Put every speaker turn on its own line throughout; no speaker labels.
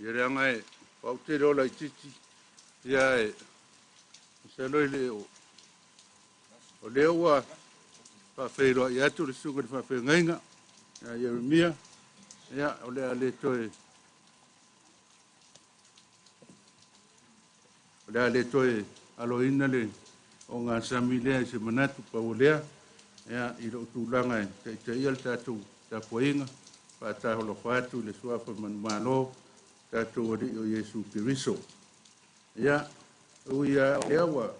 Ia leaga e pautele o laitiiti ia e masalo e le o lea ua faafeiloai atu le susuga i le faafeagaiga ia Ieremia, ia o le a le toe aloina le ogasami lea i se manatu pau o lea, ia i lou tulaga e taitaia le tatou tapuaiga, faatalofa atu i le suafa manumalo tatou Alii o Iesu Keriso. Ia, ui lava o lea ua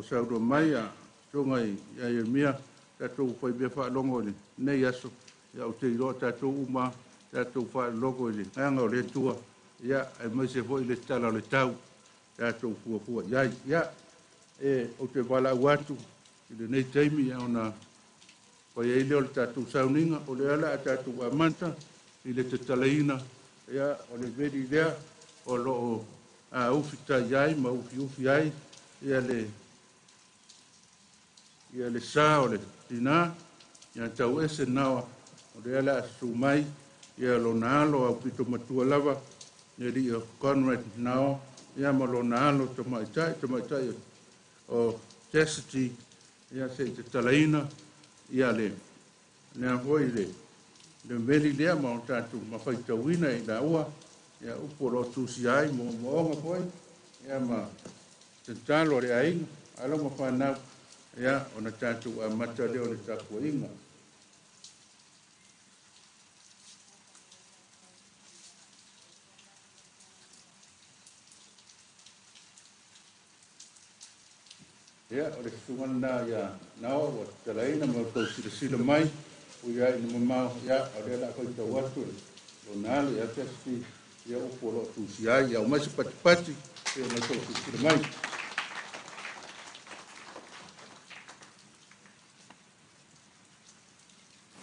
saunoa mai a susuga ia Ieremia, tatou faimea faalogo i lenei aso, ia ou te iloa tatou uma, tatou faalogo i le agaga o le Atua, ia aemaise foi le tala o le tau, tatou fuafua i ai. Ia, ou te valaau atu i lenei taimi ona fai ai lea o le tatou sauniga, o lea la a tatou amata i le tatalaina, ia o le veli lea o loo ufi tai ai ma ufi ai ia le sa o le tina, ia tau ese naoa, o lea la a susu mai ia lona alo au pito matua lava, ia alii o Conrad Naoa, ia ma lona alo tamaitai o Chastity, ia se i tatalaina ia le lea foi le meli lea ma o tatou mafaitauina i laua, ia upu o loo tusia ai moomooga foi, ia ma tatalo a le aiga, alo ma fanau, ia ona tatou amata lea o le tapuaiga. Ia, o le susuga lena ia Naoa ua tatalaina ma outou silasila mai, ui ai ina mamao, ia, o lea la a faitau atu lona alo ia Chastity, ia upu o loo tusia ai, ia aumai se patipati, ia ona outou silasila mai.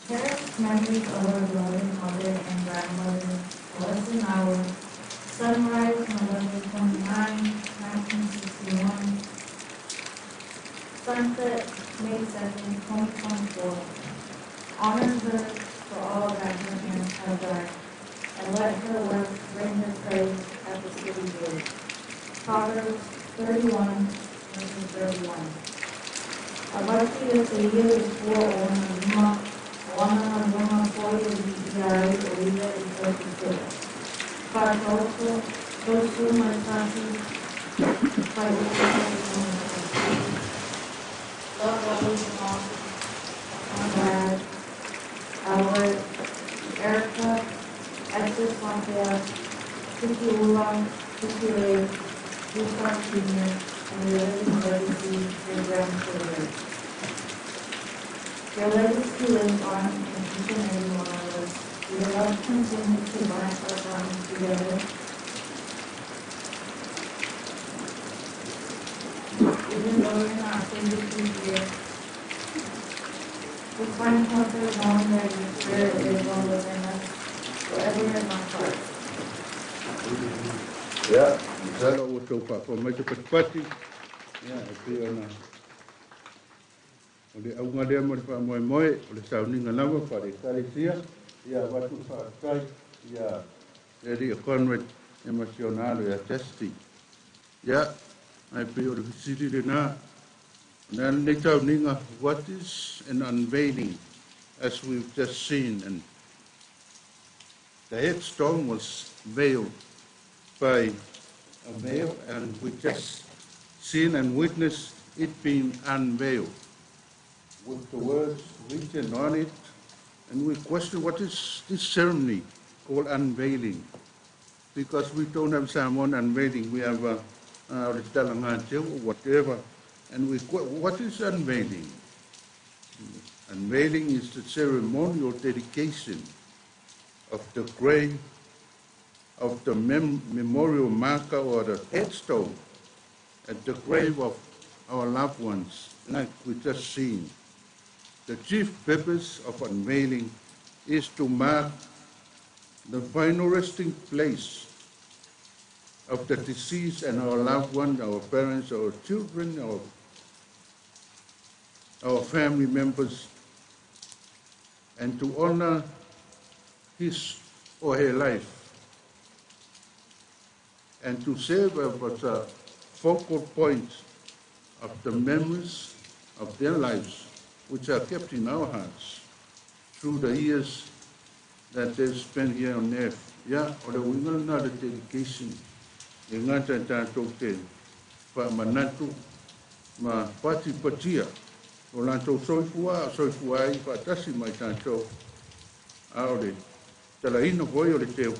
Cherished memories of our beloved mother and grandmother, Melissa Naoa. Sunrise, November 29, 1961. Sunset, May 2nd, 2024. Honor her for all that her hands have done, and let her work bring her praise at the city gate. Proverbs 31, verses 31. Avatu ia te ia i fua o ona lima, o ana galuega foi e viia ai o ia e toe tetee. Faataoto tosu mai tasi faaiuga 21. Love always Mom, Dad, Albert, Erica, Esther Fontea, Tukiula, Tukile, Gustav Jr., and your living legacy, your grandchildren. Your legacy lives on in each and every one of us. Your love continues to bind our bonds together. Even though we're not physically here, we find comfort knowing that your spirit lives on within us, forever in my heart.
Ia, masalo ua tou faafofoga mai se patipati, ia, e pei ona o le auga lea mo le faamoemoe, o le sauniga lava faale-Ekalesia, ia avatu le faafetai ia le alii o Conrad ia ma si ona alo ia Dusty. Ia, ae pei o le fesili lenā, o le a lenei sauniga, what is an unveiling, as we've just seen, and the headstone was veiled by a veil, and we just seen and witnessed it being unveiled with the words written on it, and we question what is this ceremony called unveiling, because we don't have someone unveiling, we have or whatever, and we what is unveiling? Unveiling is the ceremonial dedication of the grave of the memorial marker or the headstone at the grave of our loved ones, like we just seen. The chief purpose of unveiling is to mark the final resting place of the deceased and our loved ones, our parents, our children, our family members, and to honor his or her life, and to serve as a focal point of the memories of their lives, which are kept in our hearts through the years that they've spent here on earth. Ia, o le uiga lena o le dedication, e gata i tatou te faamanatu ma patipatia o latou soifua a soifua ai faatasi ma i tatou, a o le talaina foi o le teu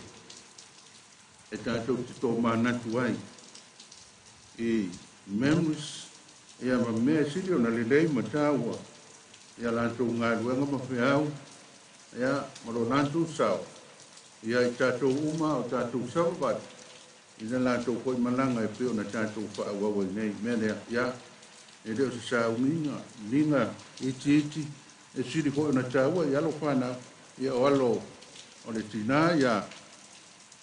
e tatou te tomanatu ai i memories ia ma mea e sili ona lelei ma taua ia latou galuega ma feau ia ma lo latou sao ia i tatou uma o tatou savavali i le latou foi malaga e pei ona tatou faaauau ai nei mea lea. Ia, e le o se saugiga liga itiiti e sili foi ona taua i alo fanau ia o alo o le tinā ia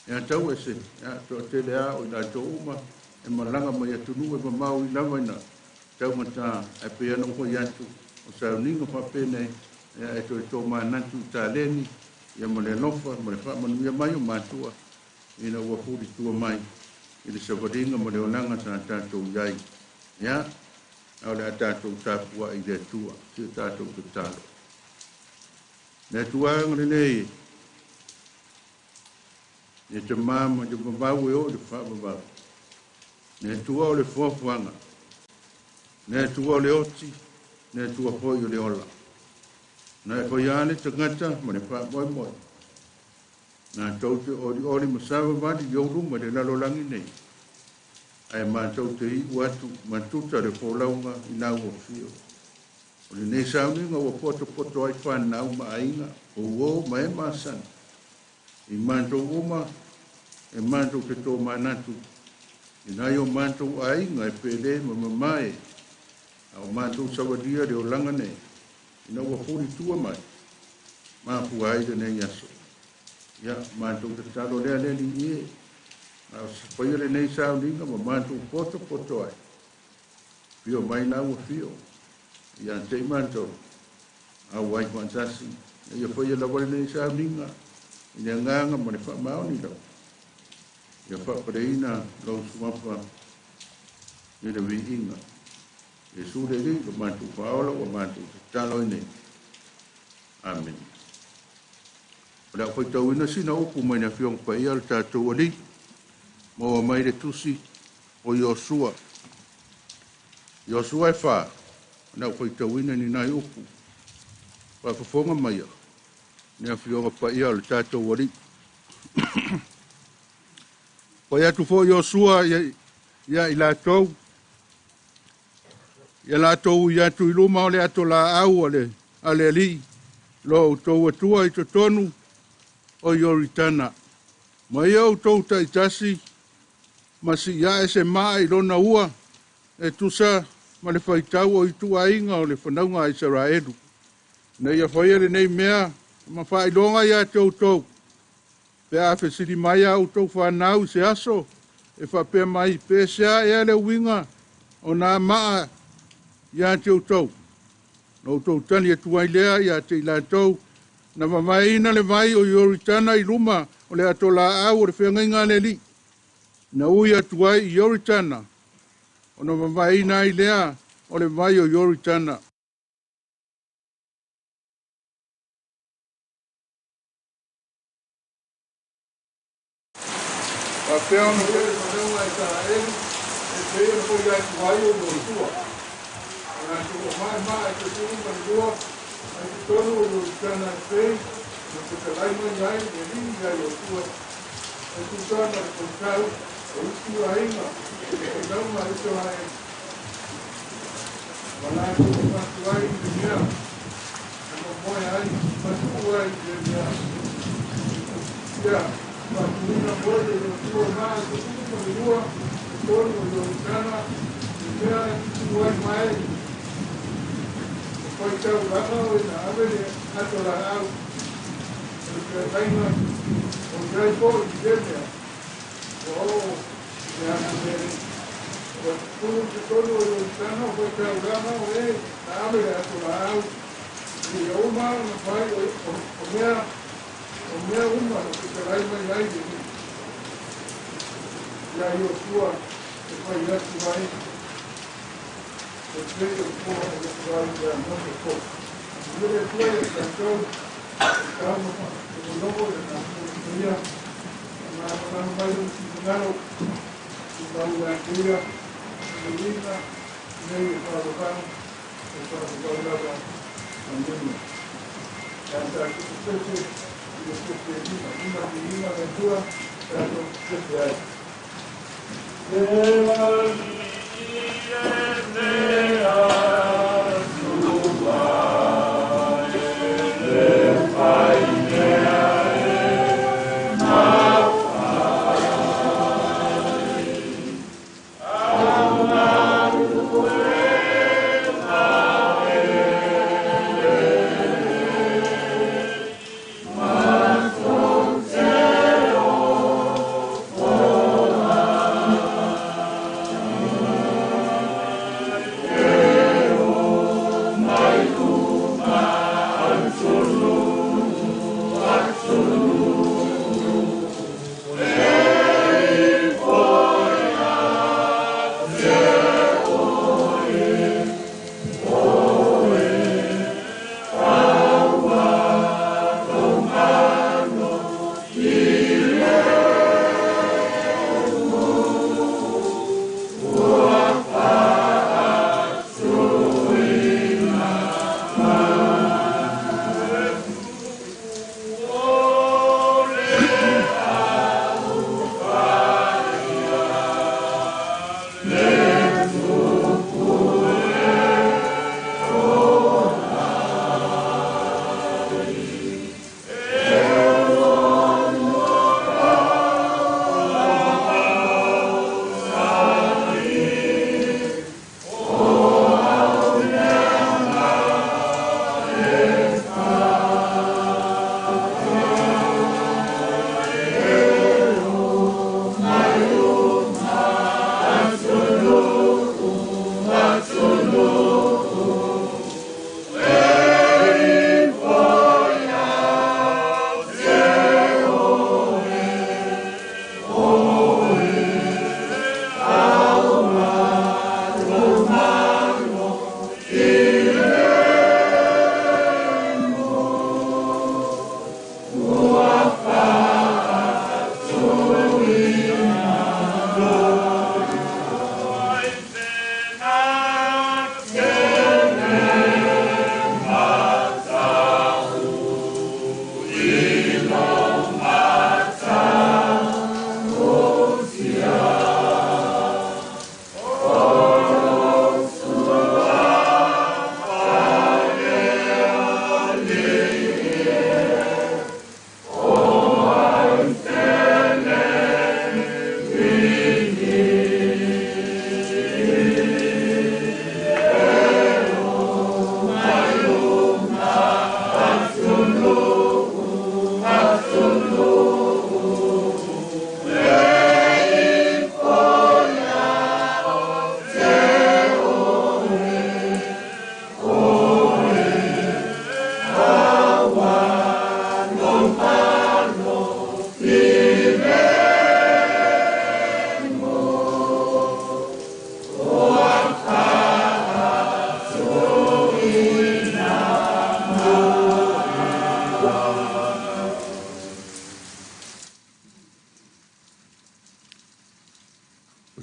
ia tau ese ia toatele a o i latou uma e malaga mai atunuu e mamao i lava ina taugata ae pei ona ou fai atu o sauniga faapenei ia e toe tomanatu i taleni ia ma le alofa ma le faamanuia mai o matua ina ua fulitua mai i le savaliga ma le olaga sa tatou i ai. Ia, a o le a tatou tapuai i le Atua, si o tatou tatalo. Le Atua agalelei e te mā ma te vavau e o i le faavavau. Le Atua o le foafoaga, le Atua o le oti, le Atua foi o le ola. Na e faia le tagata ma le faamoemoe. Na tou te olioli ma savavali i ou luma i le lalolagi nei, ae matou te iu atu ma tuta le folauga i lau afio. O lenei sauniga ua potopoto ai fanau ma aiga, o uo ma e masani. I matou uma e matou te tomanatu i nai o matou aiga e pele ma mamae, a o matou savalia le olaga nei, ina ua fulitua mai, mafua ai lenei aso. Ia, matou tatalo lea le Alii e, a o se faia lenei sauniga ma matou potopoto ai, fio mai lau afio, ia te i matou, auai faatasi, ia faia lava lenei sauniga, i le agaga ma le faamaoni lau. Ia faapaleina lou suafa I le viiga. Iesu le Alii lo matou Faaola ua matou tatalo ai nei. Amene. O le a ou faitauina sina upu mai le Afioga Paia o le tatou Alii, maua mai le tusi o Iosua. Iosua e 4, o le a ou faitauina ni nai upu. Faafofoga maia le Afioga Paia o le tatou Alii. Fai atu foi Iosua ia i latou, ia latou ui atu i luma o le ato laau a le Alii, lo outou Atua i totonu o Ioritana. Ma ia outou taitasi ma siiae se maa i lona ua e tusa ma le faitau o ituaiga o le fanauga a Isaraelu. Na ia faia lenei mea ma faailoga ia te outou, pe a fesili mai a outou whanau i se aso, e faapea mai, pe sea ea le uiga o nā maa ia te outou. Na outou tali atu ai lea ia te i latou, na mavaeina le vai o Ioritana i luma o le ato laau o le feagaiga a le Alii. Na ui atu ai i Ioritana, ona mavaeina ai lea o le vai o Ioritana. Faapea ona faia le fanauga a Isaraelu e pei ona foi atu ai o Iosua. O latou o maemae e 12 mai totonu o Ioritana e pei ona fetalai mai ai le Alii ia Iosua e tusa ma le faitau o ituaiga o le fanauga a Isaraelu. Ma latou avatu ai i le mea na momoe ai ma tuu ai i le mea. Ia faatuina foi e Iosua maa e 12 totonu o Ioritana i mea e tutu ai mai o faitaulaga o ina ave le ato laau o le feagaiga o i ai foi i le mea ua oo i le aso lenei. Ua tutulu i totonu o Ioritana o faitaulaga o e na ave le ato laau seia uma ona fai o mea uma na fetalai mai ai le Alii ia Iosua e fai atu ai e pei o fai atu ai ia Mose foi. Ia le Atua ia tatou e tau ma faalogologo i le tatou ia malamalama mai lona finagalo i mau ia te ia le uiga nei e faavavau e faavavau lava. Amene. Ia tatou pese i le pese lima lima lima le Atua tatou pese ai. Le Alii e te Atua e le fai mea e mafai. Aumanuela elele matou te ofoai.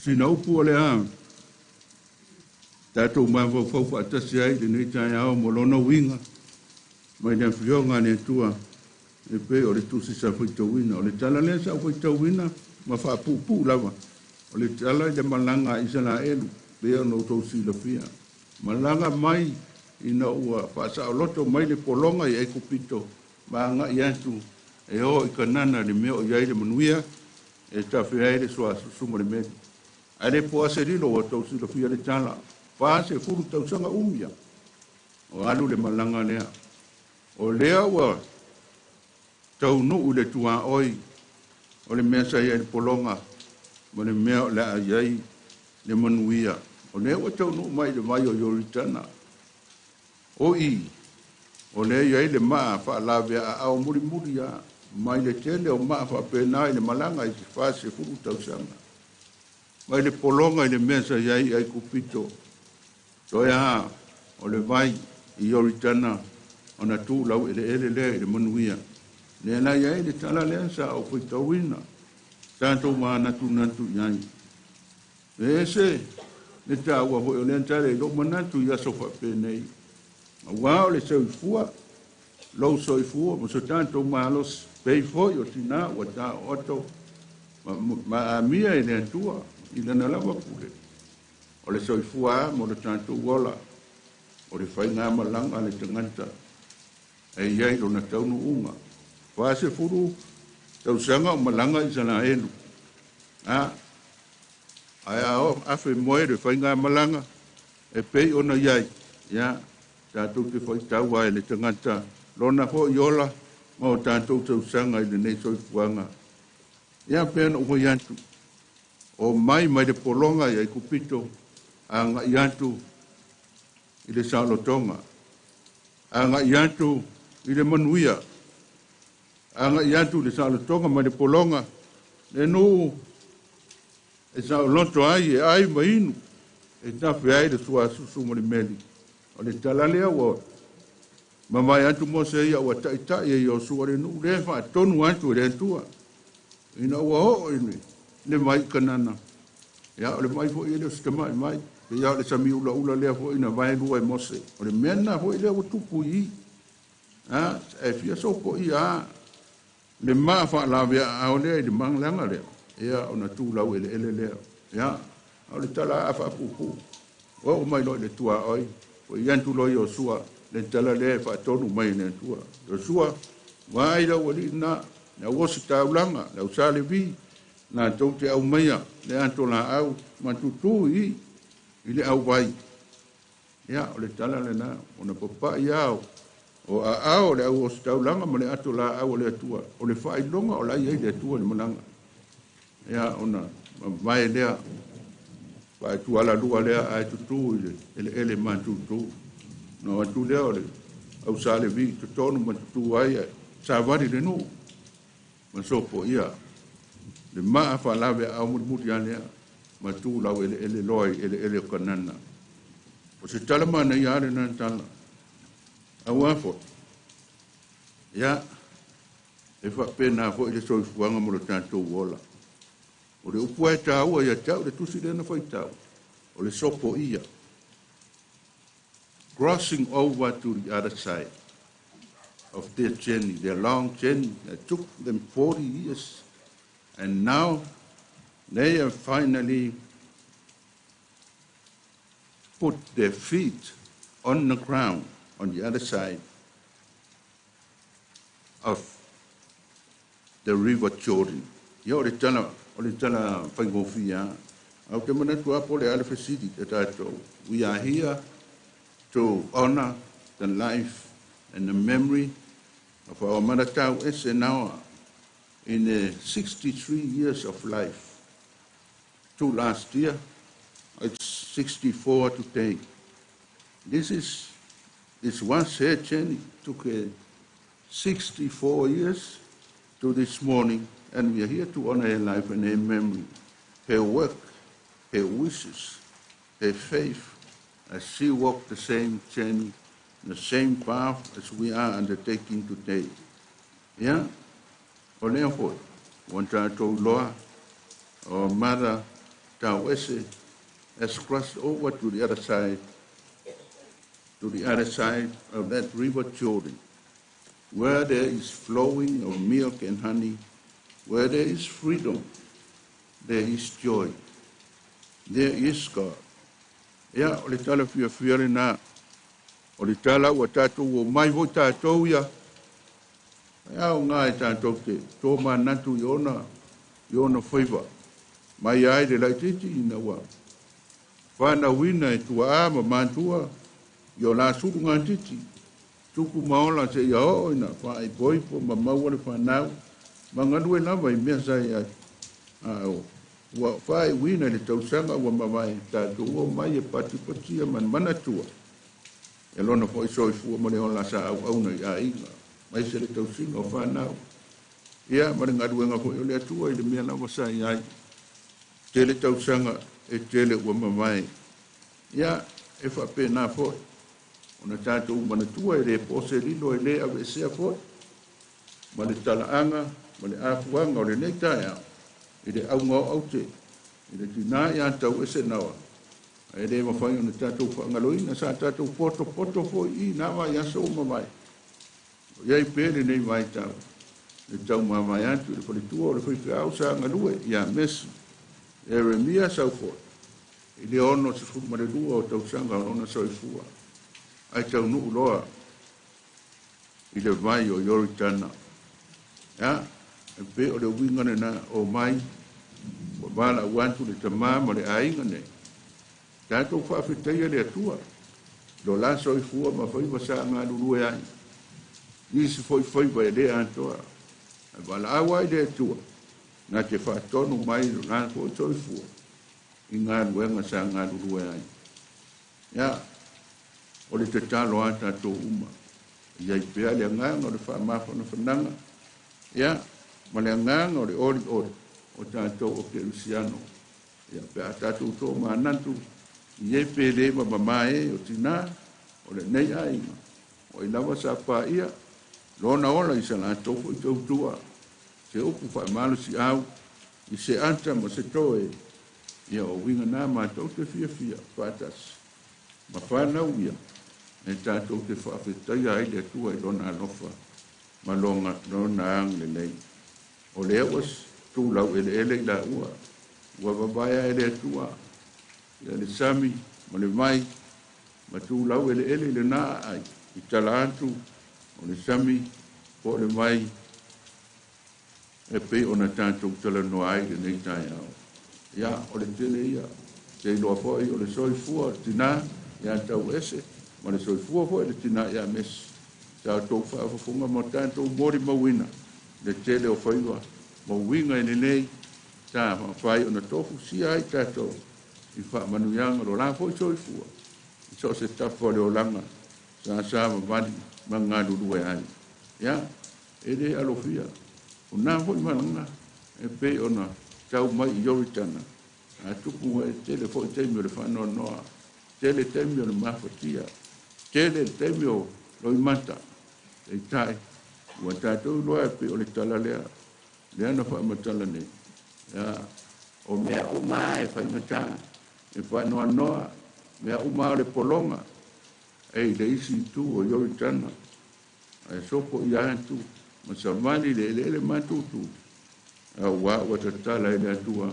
sina upu o le a tatou mafaufau faatasi ai lenei taeao mo lona uiga mai le afioga a le Atua e pei o le tusi sa faitauina. O le tala lea sa ou faitauina ma faapuupuu lava, o le tala i le malaga a Isaraelu, pei ona outou silafia. Malaga mai ina ua faasaoloto mai le pologa i Aikupito ma agai atu e o i Kanana i le mea o i ai le manuia e tafe ai le suasusu ma le meli. Ae le po ase lilo ua outou silafia le tala, 40 tausaga umia o alu le malaga lea. O lea ua taunuu i le tuaoi o le mea sa i ai le pologa ma le mea o le a i ai le manuia. O lea ua taunuu mai i le vai o Ioritana. O i, o lea e i ai le maa faalaveaaao mulimuli lava mai le tele o maa faapena i le malaga i le 40 tausaga. Mai le pologa i le mea sa i ai i Aikupito, toe lava o le vai i Ioritana ona tu laueleele lea i le manuia. Lea la i ai le tala lea sa ou faitauina, tatou manatunatu i ai. E ese le taua foi o lea tala i lou manatu i aso faapenei, aua o le soifua, lou soifua ma so tatou malosi, pei foi o tina ua taooto ma amia e le Atua i lana lava pule. O le soifua lava mo le tatou ola, o le faigamalaga a le tagata e i ai lona taunuuga. 40 tausaga o malaga Isaraelu, a ae a afe moe le faigamalaga e pei ona i ai, ia, tatou te faitau ai le tagata lona foi ola ma o tatou tausaga i lenei soifuaga. Ia pei ona ou fai atu, o mai mai le pologa i Aikupito agai atu i le saolotoga, agai atu i le manuia, agai atu i le saolotoga mai le pologa, le nuu e saoloto ai e ai ma inu, e tafe ai le suasusu ma le meli. O le tala lea ua mavae atu Mose ia ua taitai e Iosua le nuu lea e faatonu atu e le Atua. Ina ua oo i le vai i Kanana, ia o le vai foi e le o se tamai vai, pei lava o le sami ulaula lea foi na vaelua e Mose. O le mea lena foi lea ua tupu i i. A, e fia sopoia lava le maa faalaveaaao lea i le malaga lea, ia ona tu laueleele lea. Ia, o le tala a faapuupuu, oo mai loa i le tuaoi, ua i atu loa Iosua le tala lea e faatonu mai e le Atua. Iosua, vaai lau alii lena, le au ositaulaga, le au Sa Levi, latou te aumaia le ato laau ma tutū i i le auvai. Ia, o le tala lena, ona papai lava o aao o le au ositaulaga ma le ato laau o le Atua, o le faailoga o la e i ai le Atua i le malaga. Ia, ona mavae lea, faaitualalua lea ae tutū i le eleele matutu. Ona o atu lea o le au Sa Levi i totonu ma tutū ai ae savali le nuu ma sopoia le maa faalaveaao mulimuli lava lea ma tu laueleele loa i eleele o Kanana. O se tala manaia lava lena tala. Aua foi, ia, e faapena foi le soifuaga mo le tatou ola. O le upu e taua ia te au le tusi lea na faitau, o le sopoia. Crossing over to the other side of their journey, their long journey that took them 40 years. And now they have finally put their feet on the ground on the other side of the river Jordan. Ia, o le tala, o le tala faigofie lava. Ae ou te manatu lava po o le a le fesili ia tatou. We are here to honor the life and the memory of our mother Tau Ese Naoa in the 63 years of life. To last year, it's 64 today. This was her journey. Took her 64 years to this morning, and we are here to honor her life and her memory, her work, her wishes, her faith, as she walked the same journey, the same path as we are undertaking today. Ia, o lea foi, ua tatou iloa, o mother Tauese has crossed over to the other side, to the other side of that river Jordan, where there is flowing of milk and honey, where there is freedom, there is joy, there is God. Ia, o le tala fiafia lenā. O le tala ua tatou omai foi tatou ia, e aoga e tatou te tomanatu i ona, i ona faiva. Mai ai le laitiiti ina ua fanauina e tuaa ma matua i o la sulugatiti, tupu ma ola seia oo ina faaipoipo ma maua le fanau, ma galue lava i mea sa i ai. A ua faaiuina i le tausaga ua mavae, tatou omai e patipatia ma manatua e lona foi soifua ma le ola sa auauna i aiga, aemaise le tausiga o fanau, ia ma le galuega foi o le Atua i le mea lava sa i ai. Tele tausaga e tele ua mavae. Ia, e faapena foi ona tatou manatua e le po se lilo e le aveesea foi ma le talaaga ma le afuaga o lenei taeao i le auga o aute i le tinā ia Tauese Naoa. E le mafai ona tatou faagaloina sa tatou potopoto foi i nā vaiaso ua mavae. O i ai pea lenei vaitau le taumavae atu i le faletua o le faifeau sa galue ia Mesi Ieremia Saufoi i le 62 o tausaga o lona soifua ae taunuu loa i le vai o Ioritana. Ia, e pei o le uiga lena o mai ua valaau atu le tamā ma le aiga nei. Tatou faafetaia le Atua lo la soifua ma faiva sa galulue ai. Nisi foi faiva e le atoa. Ae valaau ai le Atua na te faatonu mai lo la foi soifua i galuega sa galulue ai. Ia, o le tatalo a tatou uma, i ai pea le agaga o le faamafanafanaga, ia, ma le agaga o le olioli o tatou o kerisiano. Ia, pe a tatou tomanatu i e pele ma mamae o tinā o lenei aiga, o ai lava sa paia lona ola i sa latou foi tautua, se upu faamalosiau i se ata ma se toe, ia o uiga na matou te fiafia faatasi ma fanau ia e tatou te faafetaia ai le Atua i lona alofa ma lona agalelei. O lea ua tulau eleele i laua, ua vavaea e le Atua ia le sami ma le vai, ma tulau eleele i lena aai i tala atu o le sami po o le vai e pei ona tatou talanoa ai lenei taeao. Ia, o le tele ia, te iloa foi o le soifua o le tinā ia Tauese ma le soifua foi o le tinā ia Mesi. Sa outou faafofoga ma tatou molimauina le tele o faiva ma uiga i lenei sa mafai ona tofusia ai tatou i faamanuiaga lo la foi soifua i so o se tafa o le olaga sa savavali ma galulue ai. Ia, e le alofia o nā foi malaga e pei ona tau mai i Ioritana, a tupu e tele foi taimi o le faanoanoa, tele taimi o le mafatia, tele le taimi o loimata. Peitai, ua tatou iloa e pei o le tala lea, lea na faamatala nei, ia, o mea uma e faigata, e faanoanoa, mea uma o le pologa, e i le isi itu o Ioritana, ae sopoia atu ma savali le eleele matutu, auā ua tatala e le Atua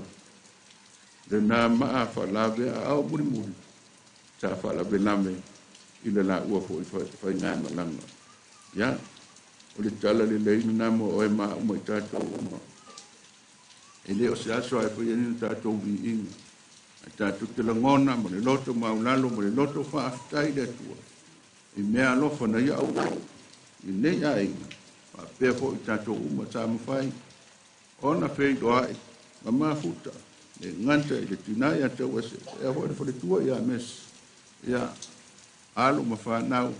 lenā maa faalavea aao mulimuli sa faalavelave i le laua foi faigamalaga. Ia, o le tala lelei lenā mo oe ma au ma i tatou uma. E le o se aso ae faia ai ni tatou viiga, ae tatou te lagona ma le loto maulalo ma le loto faafetai i le Atua i mea alofa na ia auai i lenei aiga, faapea foi i tatou uma sa mafai ona feiloai ma mafuta le gata i le tinā ia Tauese, ea foi le faletua ia Mesi, ia alo ma fanau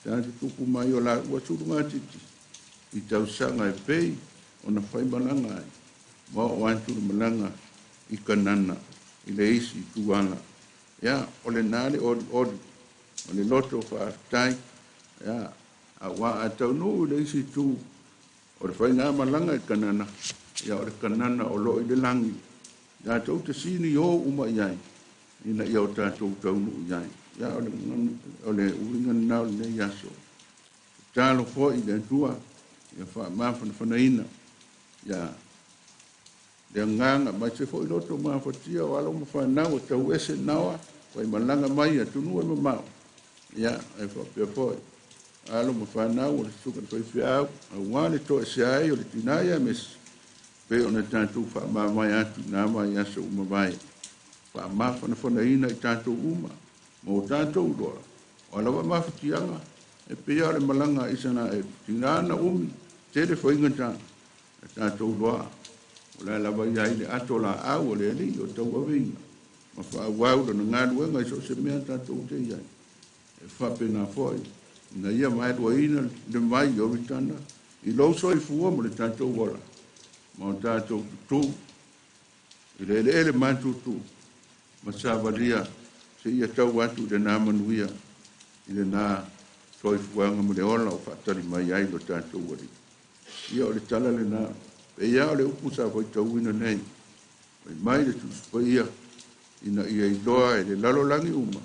sa tutupu mai o laua sulugatiti i tausaga e pei ona faimalaga ai ma oo atu le malaga i Kanana i le isi ituala. Ia, o lenā le olioli ma le loto faafetai, ia, auā a taunuu i le isi itu o le faigamalaga i Kanana, ia o le Kanana o lo o i le lagi. Tatou te sini o uma i ai, ina ia o tatou taunuu i ai. Ia o le uiga lena o lenei aso. Tatalo foi i le Atua ia faamafanafanaina ia le agaga aemaise foi loto mafatia o alo ma fanau e tau ese naoa faimalaga mai atunuu e mamao. Ia e faapea foi alo ma fanau o le susuga i le faifeau aua le toesea ai o le tina ia Mesi pei ona tatou faamavae atu i na vaiaso ua mavae. Faamafanafanaina i tatou uma ma o tatou iloa o a lava mafatiaga e pei lava o le malaga a Isaraelu, tina na umi, tele faigata e tatou iloa o le a lava i ai le ato laau o le Alii o tauaveina ma faaauau lana galuega i so o se mea tatou te i ai. E faapena foi ina ia vaeluaina le vai Ioritana i lou soifua ma le tatou ola ma o tatou tutū i le eleele matutu ma savalia seia tau atu i lena manuia i lena soifuaga ma le ola o faatali mai ai lo tatou Alii. Ia o le tala lena, pei lava o le upu sa faitauina nei, fai mai le Tusi Paia ina ia iloa e le lalolagi uma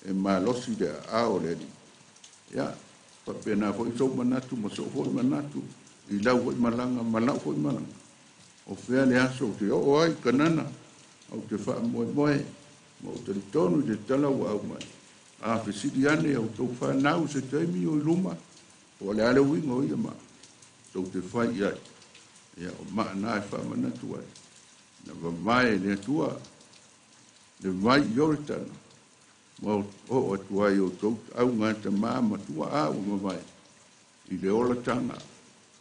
e malosi le aao o le Alii. Ia, faapena foi sou manatu ma sou foi manatu i lau foi malaga ma lau foi malaga. O fea le aso ou te oo ai i Kanana, ou te faamoemoe ma ou talitonu i le tala ua aumai. A fesili ane a outou fanau i se taimi o i luma, po o le a le uiga o ia maa, tou te fai i ai. Ia, o maa na e faamanatu ai. Na vavae e le Atua le vai i Ioritana, ma oo atu ai outou taauga tamā ma tuaa ua mavae i le olataga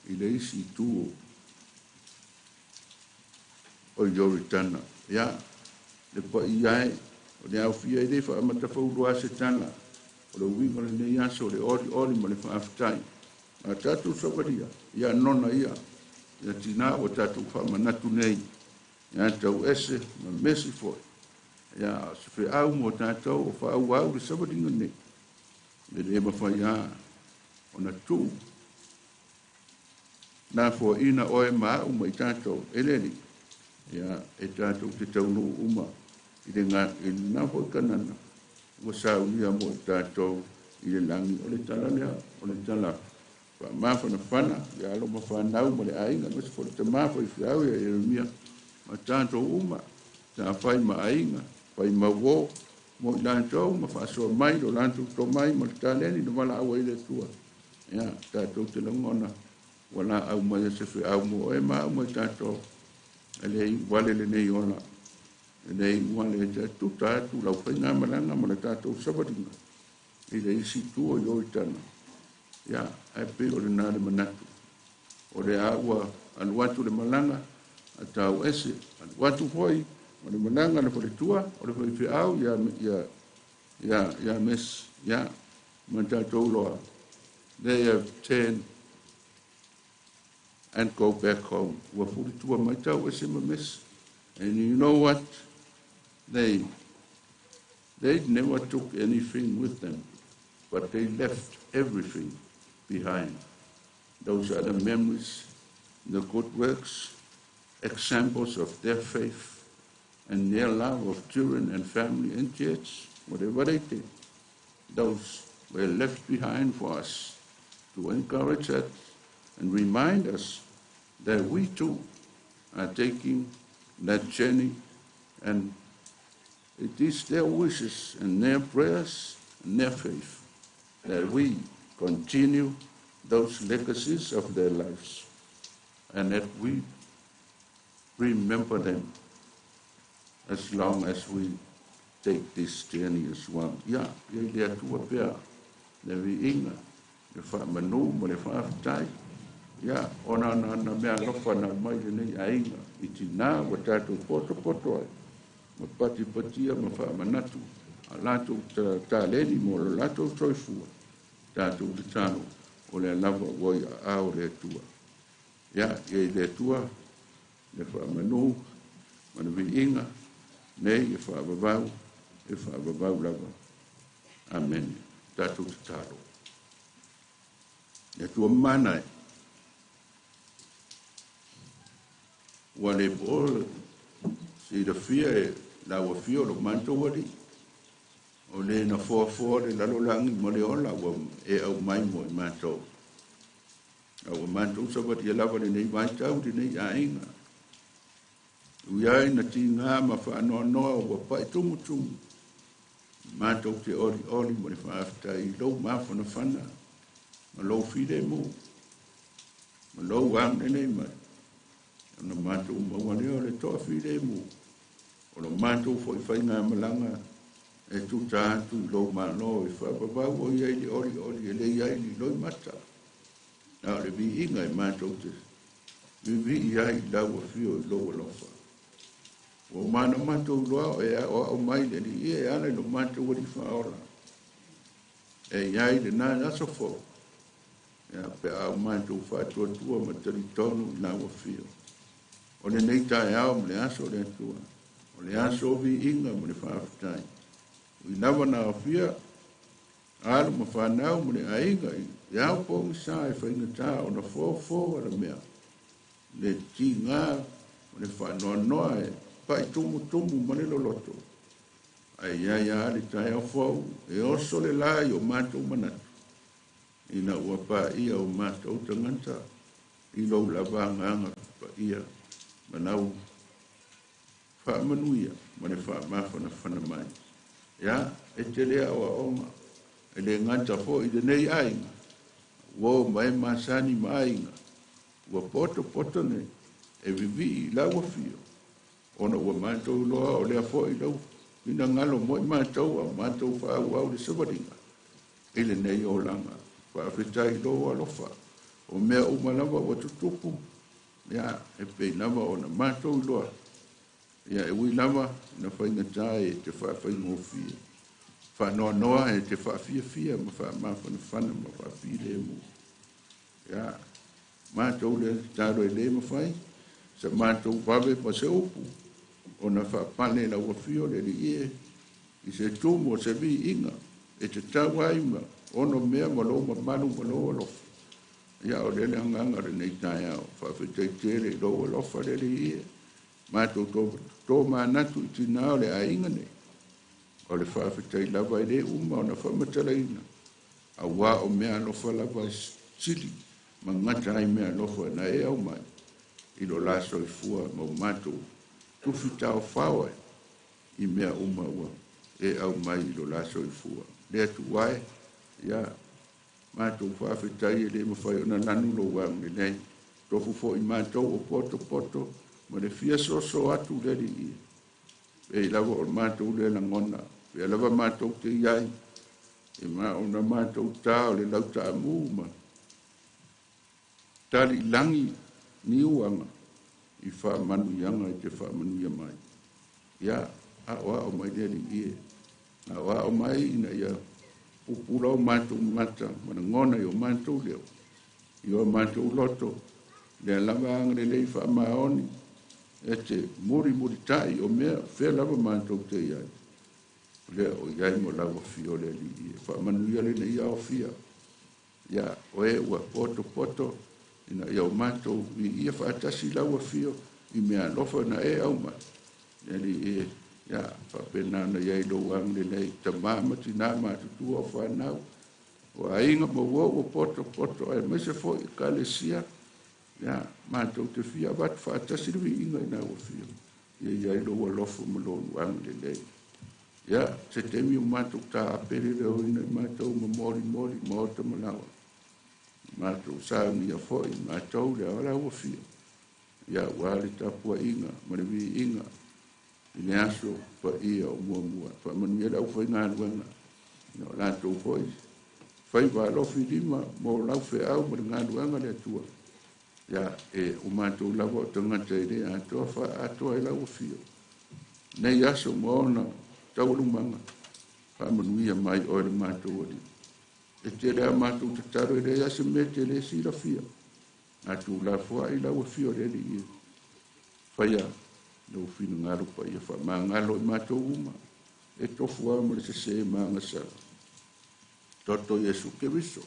i le isi itu o Ioritana. Ia, le paia e, o le aofia e le faamatafauloa se tala, o le uiga o lenei aso o le olioli ma le faafetai. A tatou savalia, ia nona ia, ia tinā ua tatou faamanatu nei, ia tau ese ma mesi foi. Ia, o se feau mo tatou o faaauau le savaliga nei, e le mafai lava ona tuu nafoaina oe ma au ma i tatou e le Alii, ia, e tatou te taunuu uma i lena foi Kanana ua saunia mo i tatou i le lagi. O le tala lea, o le tala faamafanafana ia alo ma fanau ma le aiga, aemaise foi le tamā faifeau ia Ieremia ma tatou uma sa fai ma aiga, fai mauō mo i latou ma faasoa mai lo latou tomai ma le taleni na valaau ai le Atua. Ia, tatou te lagona ua laau mai e se feau mo oe ma au ma i tatou. E le iu vale lenei ola, e le iu vale e te tuta atu lau faigamalaga ma le tatou savaliga i le isi itu o Ioritana. Ia, ae pei o lena le manatu. O lea ua alu atu le malaga a tau ese, alu atu foi ma le malaga a le faletua o le faifeau ia, ia, ia, ia Mesi, ia, ma tatou loa. They have turned and go back home. Ua fulitua mai tau ese ma Mesi. And you know what? They never took anything with them, but they left everything behind. Those are the memories, the good works, examples of their faith and their love of children and family and church, whatever they did. Those were left behind for us to encourage us and remind us that we too are taking that journey, and it is their wishes and their prayers and their faith that we continue those legacies of their lives and that we remember them as long as we take this journey as well. Ia, ia i le Atua pea le viiga, le faamanu ma le faafetai. Ia, ona na na mea alofa na aumai lenei aiga i tinā ua tatou potopoto ai, ma patipatia ma faamanatu a latou taleni mo lo latou soifua. Tatou tatalo, o lea lava ua i aao o le Atua. Ia, ia i le Atua le faamanu ma le viiga nei e faavavau, e faavavau lava. Amene. Tatou tatalo. Le Atua mana e, ua le po Silafia e lau afio lo matou alii, o le na foafoa le lalolagi ma le ola ua e aumai mo i matou. A ua matou savalia lava lenei vaitau i lenei aiga. Ui ai na tiga ma faanoanoa ua pa'i tumutumu, matou te olioli ma le faafetai i lou mafanafana ma lou filemu ma lou agalelei mai. Ona matou maua lea o le toafilemu o lo matou foi faigamalaga e tuta atu i lou Malo e faavavau o i ai le olioli e le i ai ni loimata. A o le viiga e matou te vivii ai i lau afio i lou alofa. Ua uma ona matou iloa e aoao mai le Alii e ala i lo matou Alii Faaola. E i ai lena aso fou, ia pe a o matou faatuatua ma talitonu i lau afio. O lenei taeao ma le aso o le Atua, o le aso o viiga ma le faafetai. Ui lava na aofia alo ma fanau ma le aiga i ao pogisa e faigata ona fofo ala mea, le tiga ma le faanoanoa e pa'i tumutumu ma le loloto. Ae i ai lava le taeao fou e oso le la i o matou manatu, ina ua paia o matou tagata i lou lava agaga paia ma lau faamanuia ma le faamafanafana mai. Ia, e tele aoaoga, e le gata foi i lenei aiga, ua o ma e masani ma aiga, ua potopoto nei e vivii i lau afio, ona ua matou iloa o lea foi lau finagalo mo i matou a matou faaauau le savaliga i lenei olaga. Faafetai i lou alofa, o mea uma lava ua tutupu, ia, e pei lava ona matou iloa. Ia, e ui lava na faigata e te faafaigofie, faanoanoa e te faafiafia ma faamafanafana ma faafilemu. Ia, matou le tatalo e le mafai sa matou vave ma se upu ona faapale lau afio le Alii e i se tumu o se viiga e tatau ai ma ono mea ma lou mamalu ma lou alofa. Ia, o lea le agaga o lenei taeao, faafetai tele i lou alofa le Alii e. Matou to manatu i tinā o le aiga nei, o le faafetai lava e le uma ona faamatalaina, auā o mea alofa lava e sili ma gata ai mea alofa na e aumai i lo la soifua ma o matou tufi taofao ai i mea uma ua e aumai i lo la soifua. Le Atua e, ia, matou faafetai e le mafai ona lanu lou agalelei. Tofu foi matou o potopoto ma le fia soso atu le Alii. Pei lava o le matou le lagona, pea lava matou te iai, e ma ona matou tā o le lautaamu ma tali lagi niuaga i faamanuiaga e te faamanuia mai. Ia, aoao mai le Alii e. Aoao mai ina ia pupula o matou mata ma lagona i o matou leo, i o matou loto, lea lava agalelei faamaoni e te mulimuli tai o mea fea lava matou te iai. O lea o iai mo lau afio le Alii e faamanuia lenei aofia. Ia, o e ua potopoto ina ia o matou viia faatasi lau afio i mea alofa na e aumai. Le Alii e, ia, faapena ona iai lou agalelei, tamā ma tinā matutua o fanau, o aiga ma uo ua potopoto aemaise foi ekalesia, ia, matou te fia avatu faatasi le viiga i lau afio. Ia iai lou alofa ma lou agalelei. Ia, se taimi o matou tāpele leo ina i matou ma molimoli maota ma lawa. Matou saunia foi matou le ao lau afio. Ia, ua le tapuaiga ma le viiga i le aso paia o muamua. Faamanuia le aufaigaluega, ina o latou foi faiva alofi lima mo lau feau ma le galuega le Atua. Ia, e o matou lava o tagata e le atoa faaatoa i lau afio. Nei aso ma ona taualumaga, faamanuia mai oe le matou Alii. E tele a matou tatalo e leai se mea te le silafia. A tuulafoai lau afio le Alii e. Faia lou finagalo paia faamagalo i matou uma, e tofu lava ma le sesē ma agasala. Toto Iesu Keriso,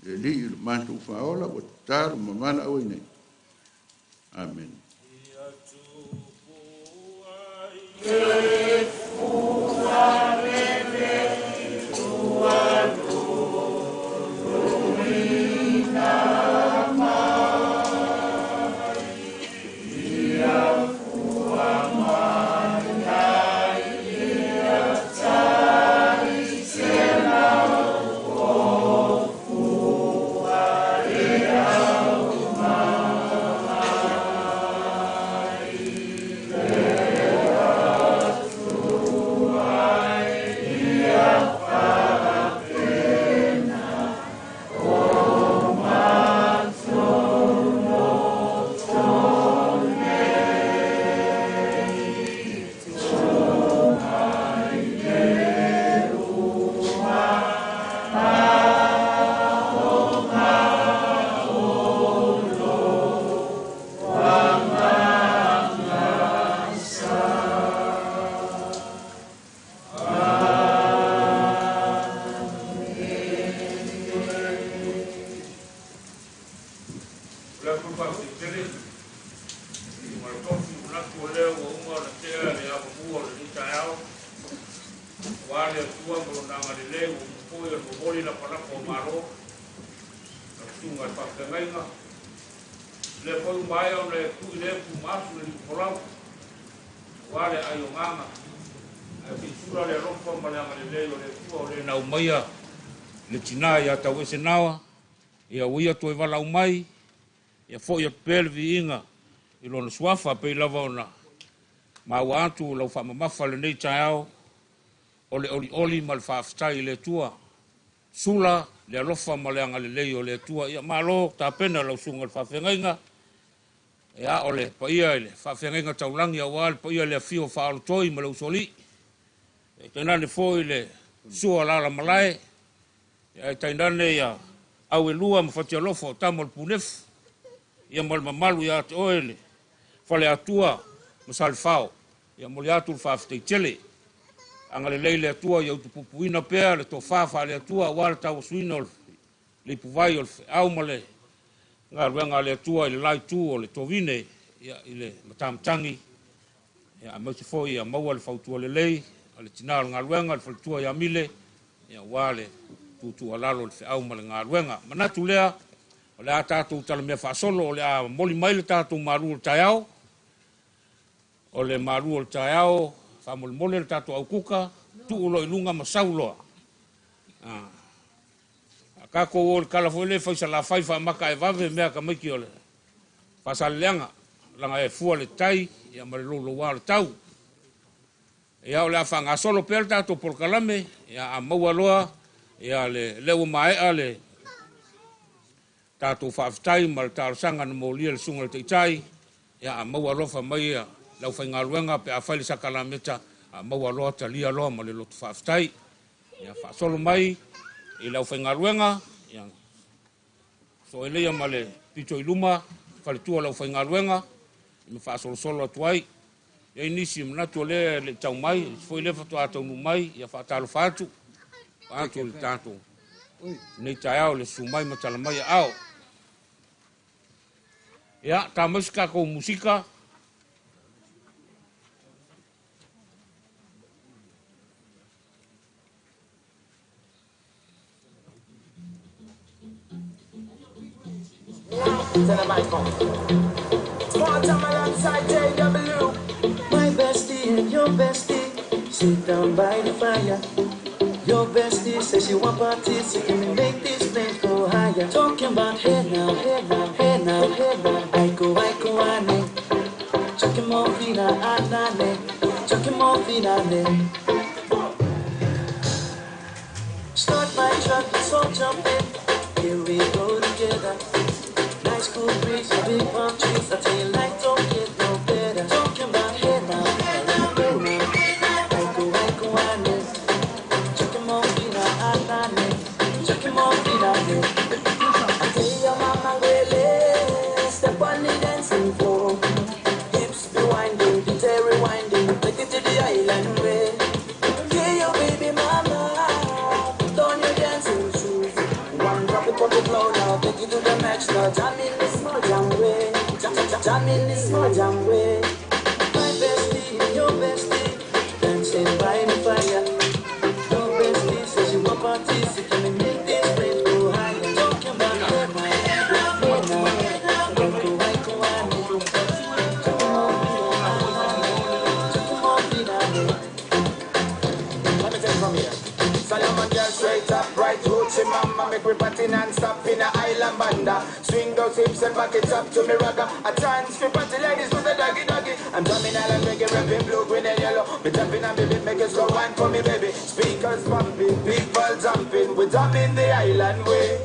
le Alii o le matou faaola ua tatalo ma valaau ai nei. Amene.
Ia tupu Susuga le tofi manatu o lea ua uma ona tea le avamua o lenei taeao. Aua le Atua ma lona agalelei ua uma foi ona momoli lapalapa o malo. Lau susuga i le faafeagaiga. Lea foi ua maea ona e tui le epu ma asu le liufolau. Aua le aai o gaga. Ae silasila le alofa ma le agalelei o le Atua o le na aumaia le tina ia Tauese Naoa, ia ua ia toe valaau mai, ia foi atu pea le viiga i lona suafa, pei lava ona maua atu lau faamamafa lenei taeao, o le olioli ma le faafetai i le Atua. Sula le alofa ma le agalelei o le Atua. Ia malo tapena lau susuga i le faafeagaiga. Ia o le paia i le faafeagaiga taulagi aua le paia i le afio o Faaolotoi ma le Usoalii. Ia tainane foi le sua o Alalamalae. Ia tainane ia Auelua ma Fatialofa o tama o le Punefu. Ia ma le mamalu ia te oe le Faleatua ma Salefao. Ia momoli atu le faafetai tele. Agalelei le Atua ia utupupuina pea le tofa faale-Atua aua le tauasuina o le ipuvai o le feau ma le galuega a le Atua i le la itu o le tovine, ia, i le matamatagi, ia, aemaise foi ia maua le fautua lelei a le tina o le galuega, le faletua ia Mile, ia, aua le tuutuualalo o le feau ma le galuega. Manatu lea, o le a tatou talamea faasolo, o le a momoli mai le tatou malu o le taeao. O le malu o le taeao, faamolemole le tatou aukuka, tuu loa i luga ma sau loa. A tatou o le tala foi lea fai salafai faamata e vave mea tamaiti o le faasaleleaga, laga e fua le tai ia ma le louloua o le tau. Ia o le a faagasolo pea le tatou polokalame, ia a maua loa ia le lea ua maea le tatou faafetai ma le talosaga na molia le susuga i le Taitai, ia a maua alofa mai ia le aufaigaluega pe a fai le sakalameta, a maua loa talia loa ma le loto faafetai. Ia faasolo mai i le aufaigaluega, ia soeleia ma le pito i luma, faletua o le aufaigaluega, ma faasolosolo atu ai. E i ai nisi manatu o lea e le i tau mai, isi foi lea faatoa taunuu mai, ia faatalofa atu, atu le tatou nei taeao le susu mai ma tala mai aao. Ia, ta mai se tatou musika.
Small time alongside JW. My bestie and your bestie sit down by the fire. Your bestie says she want parties, so can we make these flames go higher? Talking about hey now, hey now, hey now, hey now. I go, ane. Chucking more fina, anane. Chucking more fina, ne. Start my truck, let's all jump in. Here we go together. Nice cool breeze, big palm trees. I tell you, life don't get no better. Talking about hey now, hey now, hey now. I go, ane. Chucking more fina, anane. Chucking more fina, ne. I tell your mama, really, step on the dancing floor. Hips be winding, DJ rewinding. Take it to the island way. Yeah, your baby mama, put on your dancing shoes. One drop it on the floor now, take it to the max now. Jam in the small jam way, jam, jam, jam in the small jam way. My bestie, your bestie, dancing by the fire. Your bestie says she want parties, so can we make this place go higher? Talking about hey now, hey now, hey now. I go, ane. Chucking more fina, chucking more fina, ne.
Let me take it from here. Solomon girl straight up, right hoochie mama. Make we party non-stop in a island banda. Swing those hips and back it up to me ragga. A chance for party ladies with a doggy doggy. I'm drumming island reggae, rapping blue, green and yellow. Me jumping and baby, make it slow wine for me baby. Speakers pumping, people jumping. We jumping the island way.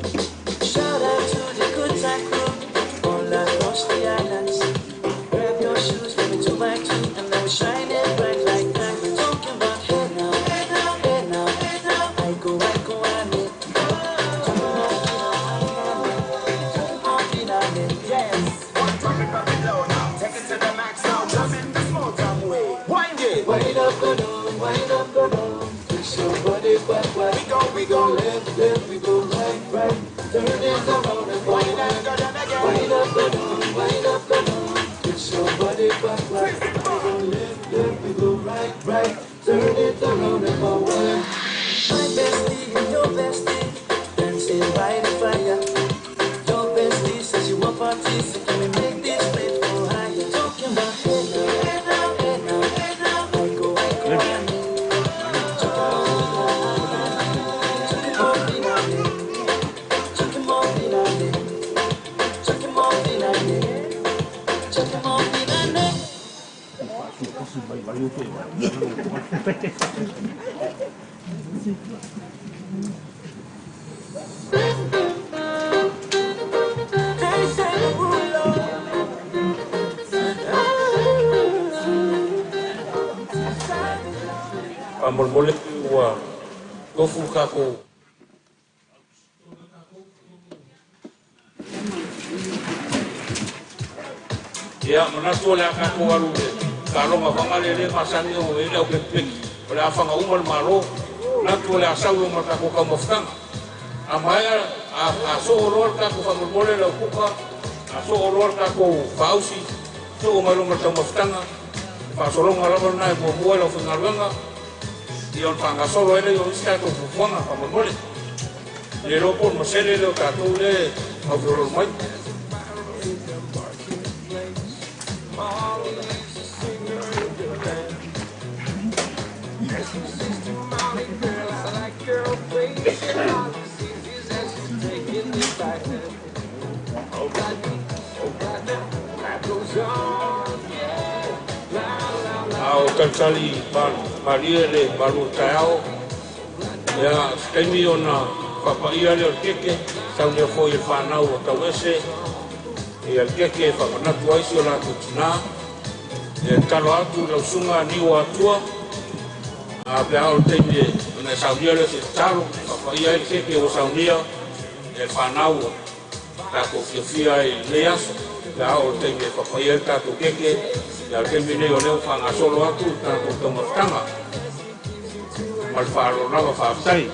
Shout out to the good time crew all across the islands. Grab your shoes, let me 2x2, and now we shine it bright like diamonds. Talking about hey now, hey now, hey now, hey now. I go, ane. Chucking more fina, ane.
Yes, one drop it, drop it low now. Take it to the max now. Jump in the small jam way. Wind it.
Wind up, go down, wind up, go down. Twist your body backward.
We go, we go.
Left, left, we go right, right. left, left. We go left, left, we go right, right. Turn it around and forward. My bestie and your bestie dancing by the fire. Your bestie says you want parties, so can we make this place go higher? Talking about hey now, hey now, hey now, hey now. I go, I go, I
Faamolemole ua tofu tatou ia manatu o le a tatou alu le taloga fagale lē masani o e le au pekipeki o le afaga uma le Malo natu o le asau o ma tatou taumafataga a maea a soo loa le tatou faamolemole le aukuka a soo loa le tatou faausi soo mai loma le taumafataga faasologa lava lena e muamua e lau faigaluega ia o le faagasolo ai lea o isi tatou fuafuaga faamolemole le iloa po o le masele lea o tatou lea gaufeololo mai. A o talitali malie le malu taeao ia se taimi ona faapaia lea o le keke saunia foi e le fanau o tauese ia le keke e faamanatu ai si o latou tinā ia tatalo atu lau susuga niu atua a pe a o le taimi ona e saunia lea se tatalo faapaia ai le keke ua saunia e le fanau o tatou fiafia ai i lenei aso pe a o le taimi e faapaia ai le tatou keke ia le taimi nei o lea ua faagasolo atu le tatou taumafataga ma le faaaloalo lava faafetai.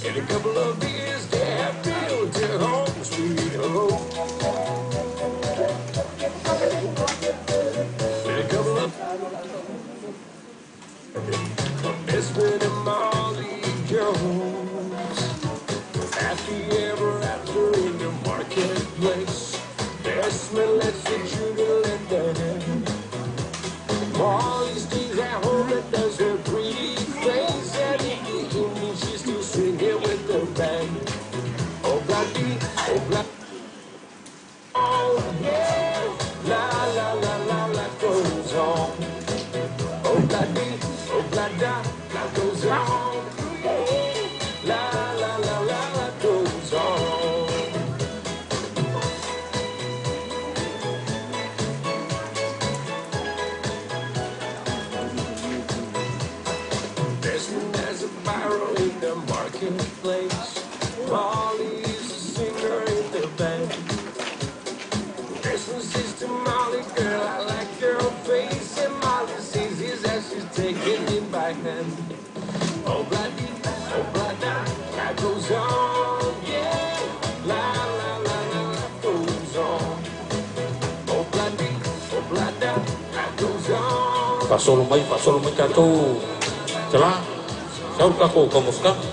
In a couple of years they have built a home sweet home. In a couple of Esmond and Molly Jones, happy ever after in the marketplace. Desmond lets the sugar let the hand. Molly stays at home and does her pretty face, and in the evening she's still swinging with the band. Oh, bloody, oh, bloody, oh, yeah, la, la, la, la, life goes on. Oh, bloody, oh, bloody, life goes on. La, la, la, la, life goes on. Desmond has a barrel in the marketplace. Molly is a singer in the band. Desmond says to Molly, girl, I like your face. And Molly says his as she's taking him by hand. Oh, bloody, oh, bloody, life goes on, yeah. La, la, la, la, life goes on. Oh, bloody, oh, bloody, life goes on.
Faasolo mai tatou talā sau le tatou taumafataga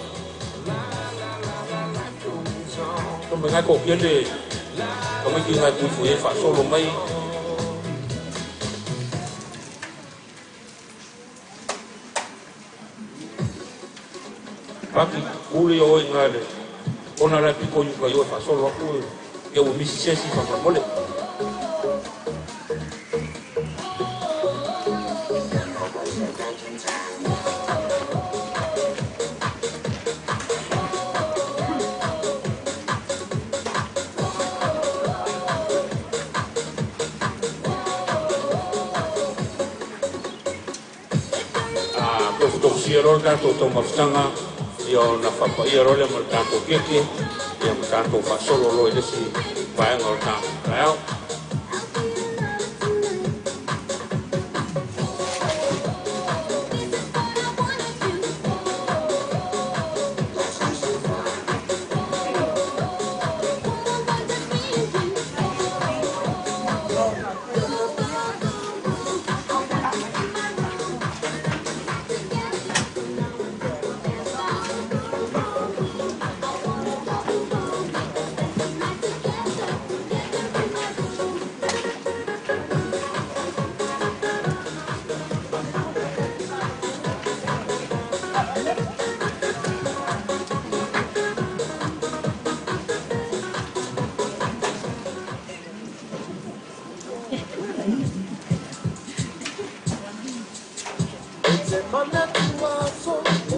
me ngai ko piele tamaiti ngai puifui e faasolo mai. Paki uli o i ngai le ona la piko yuka yo e faasolo aku e ua misi sesi faamolemole. Tofutofusia loa le tatou taumafataga ia ona faapaia loa lea ma le tatou keke ia ma tatou faasolo loa i le isi vaega o le tatou taeao.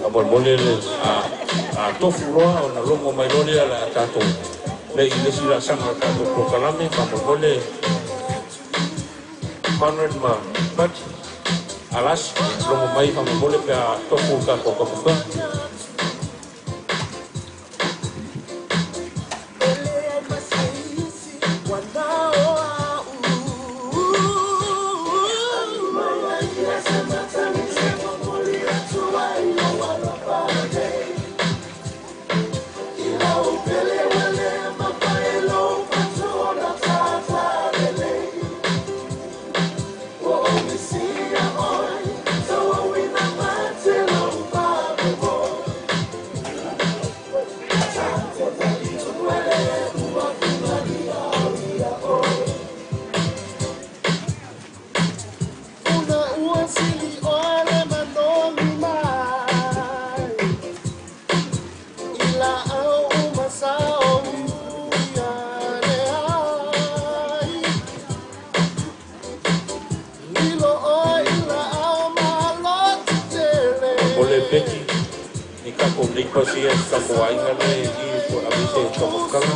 Faamolemole le a tofu loa ona logo mai loa lea o le a tatou lei i le isi laasaga o le tatou polokalame. Faamolemole Conrad ma Pati Alasi, logo mai faamolemole pe a tofu le tatou tafataga. O le Peti ni tatou neighbours ia i tatou aiga lea i i aemaise taumafaga.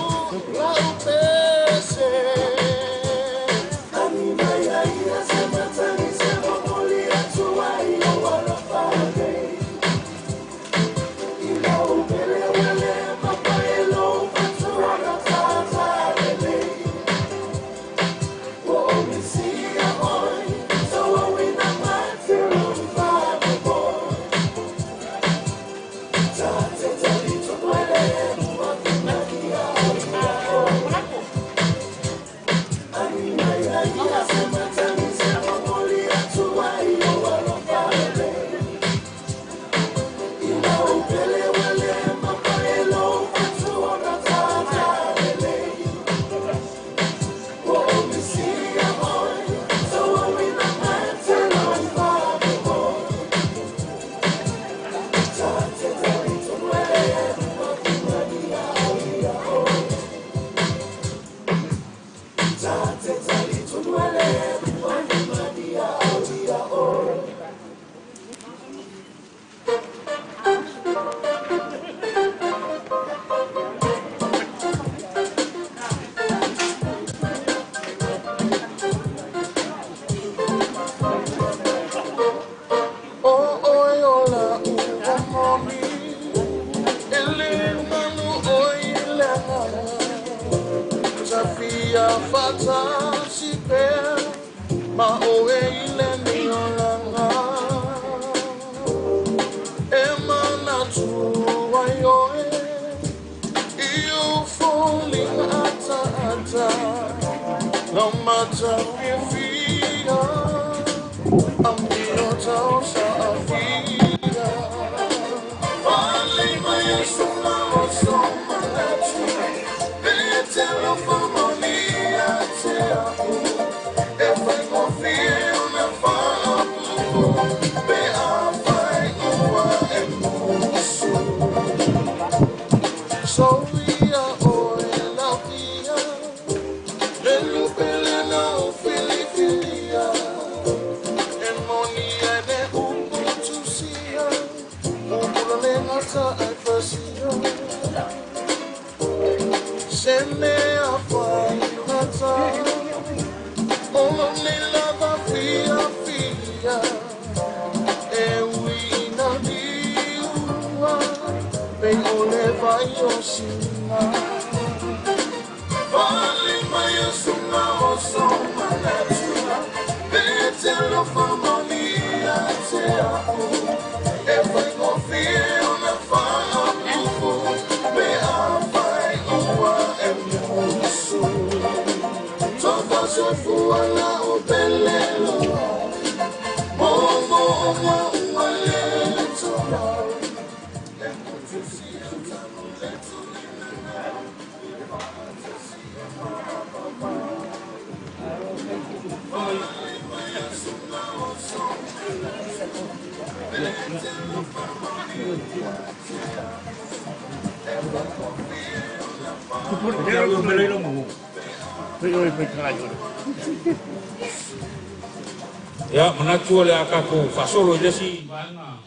Ia, manatu o le a tatou faasolo i le isi vaega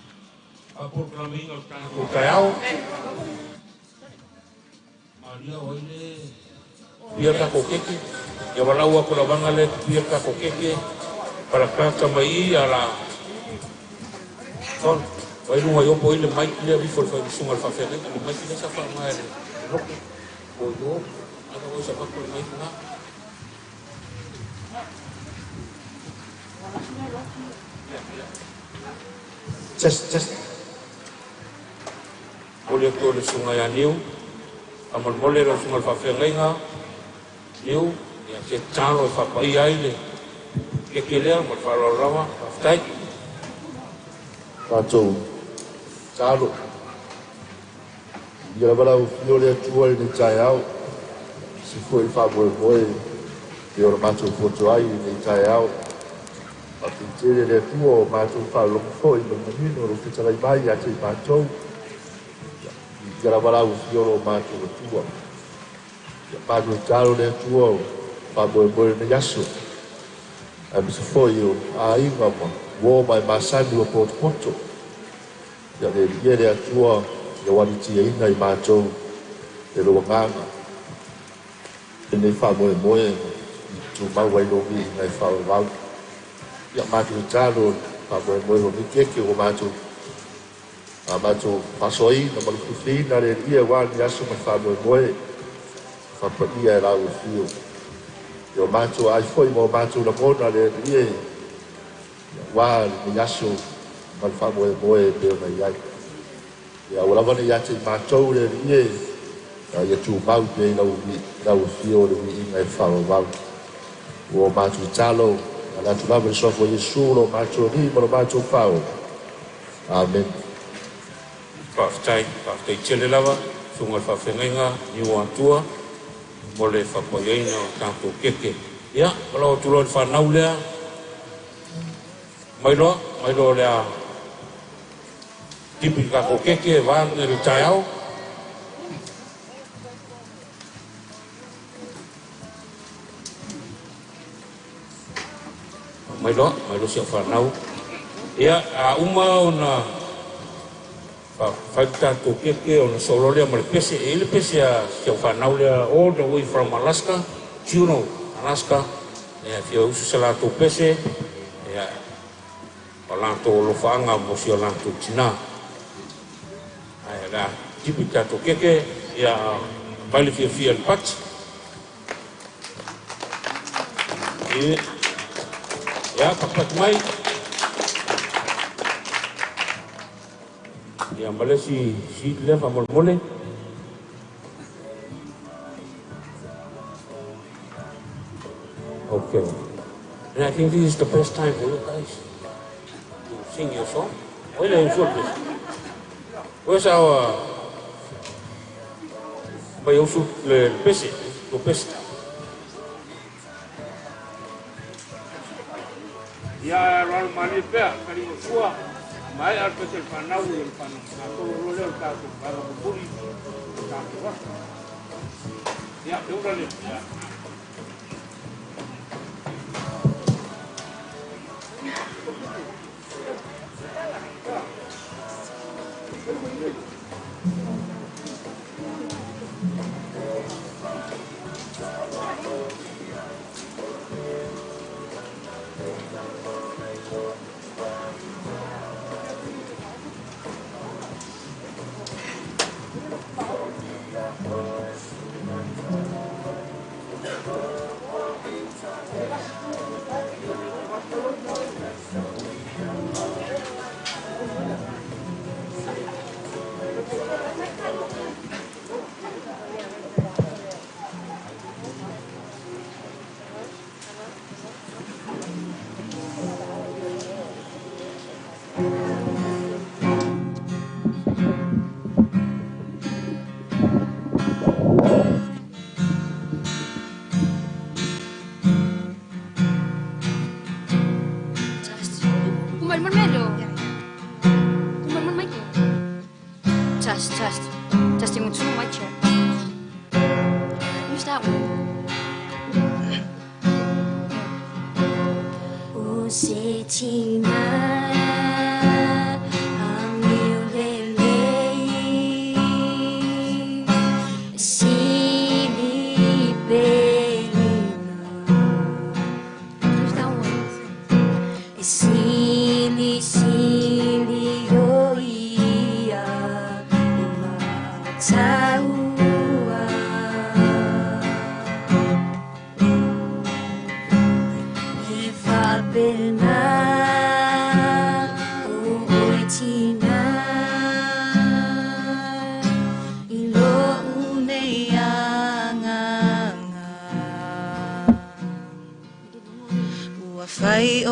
faapolokalameina o le tatou taeao. Malia o ai le pia tatou keke. Ia walau atu lavaga le pia tatou keke. Palakata mai i ala. Tol. Vai lunga i opo i le mic lea vifo le whai le whawhenga. Le mic lea sa wha le loko. O yo. Aka oi sa wako le mic ngā. Test, test. Mole atu o le sunga ia niu. A mole le sunga le whawhenga. Niu. Ia te talo e whapai ai le keke lea ma le whaalawa. Whaftai.
Tātou talo. Ia lava lau fio le atua i le taeao. Si foi le faamoemoe e o le matou foto ai i le taeao. Faafetele le atua o matou faalogo foi ma le manino o lo fetalai mai ia te i matou. Ia lava lau fio lo matou atua. Ia matou talo le atua o faamoemoe lenei aso. Ae misa foi o aiga ma uo mai masani ua potopoto. Ia le ia le atua ia walitiaina i matou e lo agaga. Lenei faamoemoe i tumau ai lo viiga e faavavau. Ia matou talo faamoemoe o lenei keke ua matou a matou faasoaina ma lufilufiina le Alii aua ni aso ma le faamoemoe faapaia e lau afio. Ia o matou ai foi ma o matou lagona le Alii aua lenei aso ma le faamoemoe e pei ona i ai. Ia ua lava nei ia te i matou le Alii ia tumau pea i lau afio o le viiga e faavavau. Ua o matou talo ala atu lava i le suafa o Iesu lo matou Alii ma lo matou Faaola. Amen.
Faafetai, faafetai tele lava, susuga i le faafeagaiga Niuatua mo le faapaiaina o tatou keke. Ia, o lau atu loa i le fanau lea, mai loa, mai loa o le a tipi i le tatou keke vaeane le taeao. Mai loa, mai loa si au fanau. Ia, a uma ona fai le tatou keke ona solo lea ma le pese. E i le pese a si au fanau lea all the way from Alaska, Juneau, Alaska. Ia, fia usu se latou pese. Ia, o latou alofaga mo si o latou tinā. Ae o le a tipi le tatou keke, ia mai le fiafia i le pati. Ia, patipati mai. Ia, ma le isi seat lea faamolemole. Okay. And I think this is the best time for you guys to sing your song. Wait a minute. Where's our mai usu le pese, le pese. Ia alo mali pea, kali o sua, mai al pese el fanau i el fanau. Na tolo lo leo tatou vaega mumuli, tatou aso. Ia, e ura lea. Ia.
tina amio lelei sili pelina. Just that one. Sili sili o ia i mataua. He whapena o oe tina i lo unei anganga. Ua whai o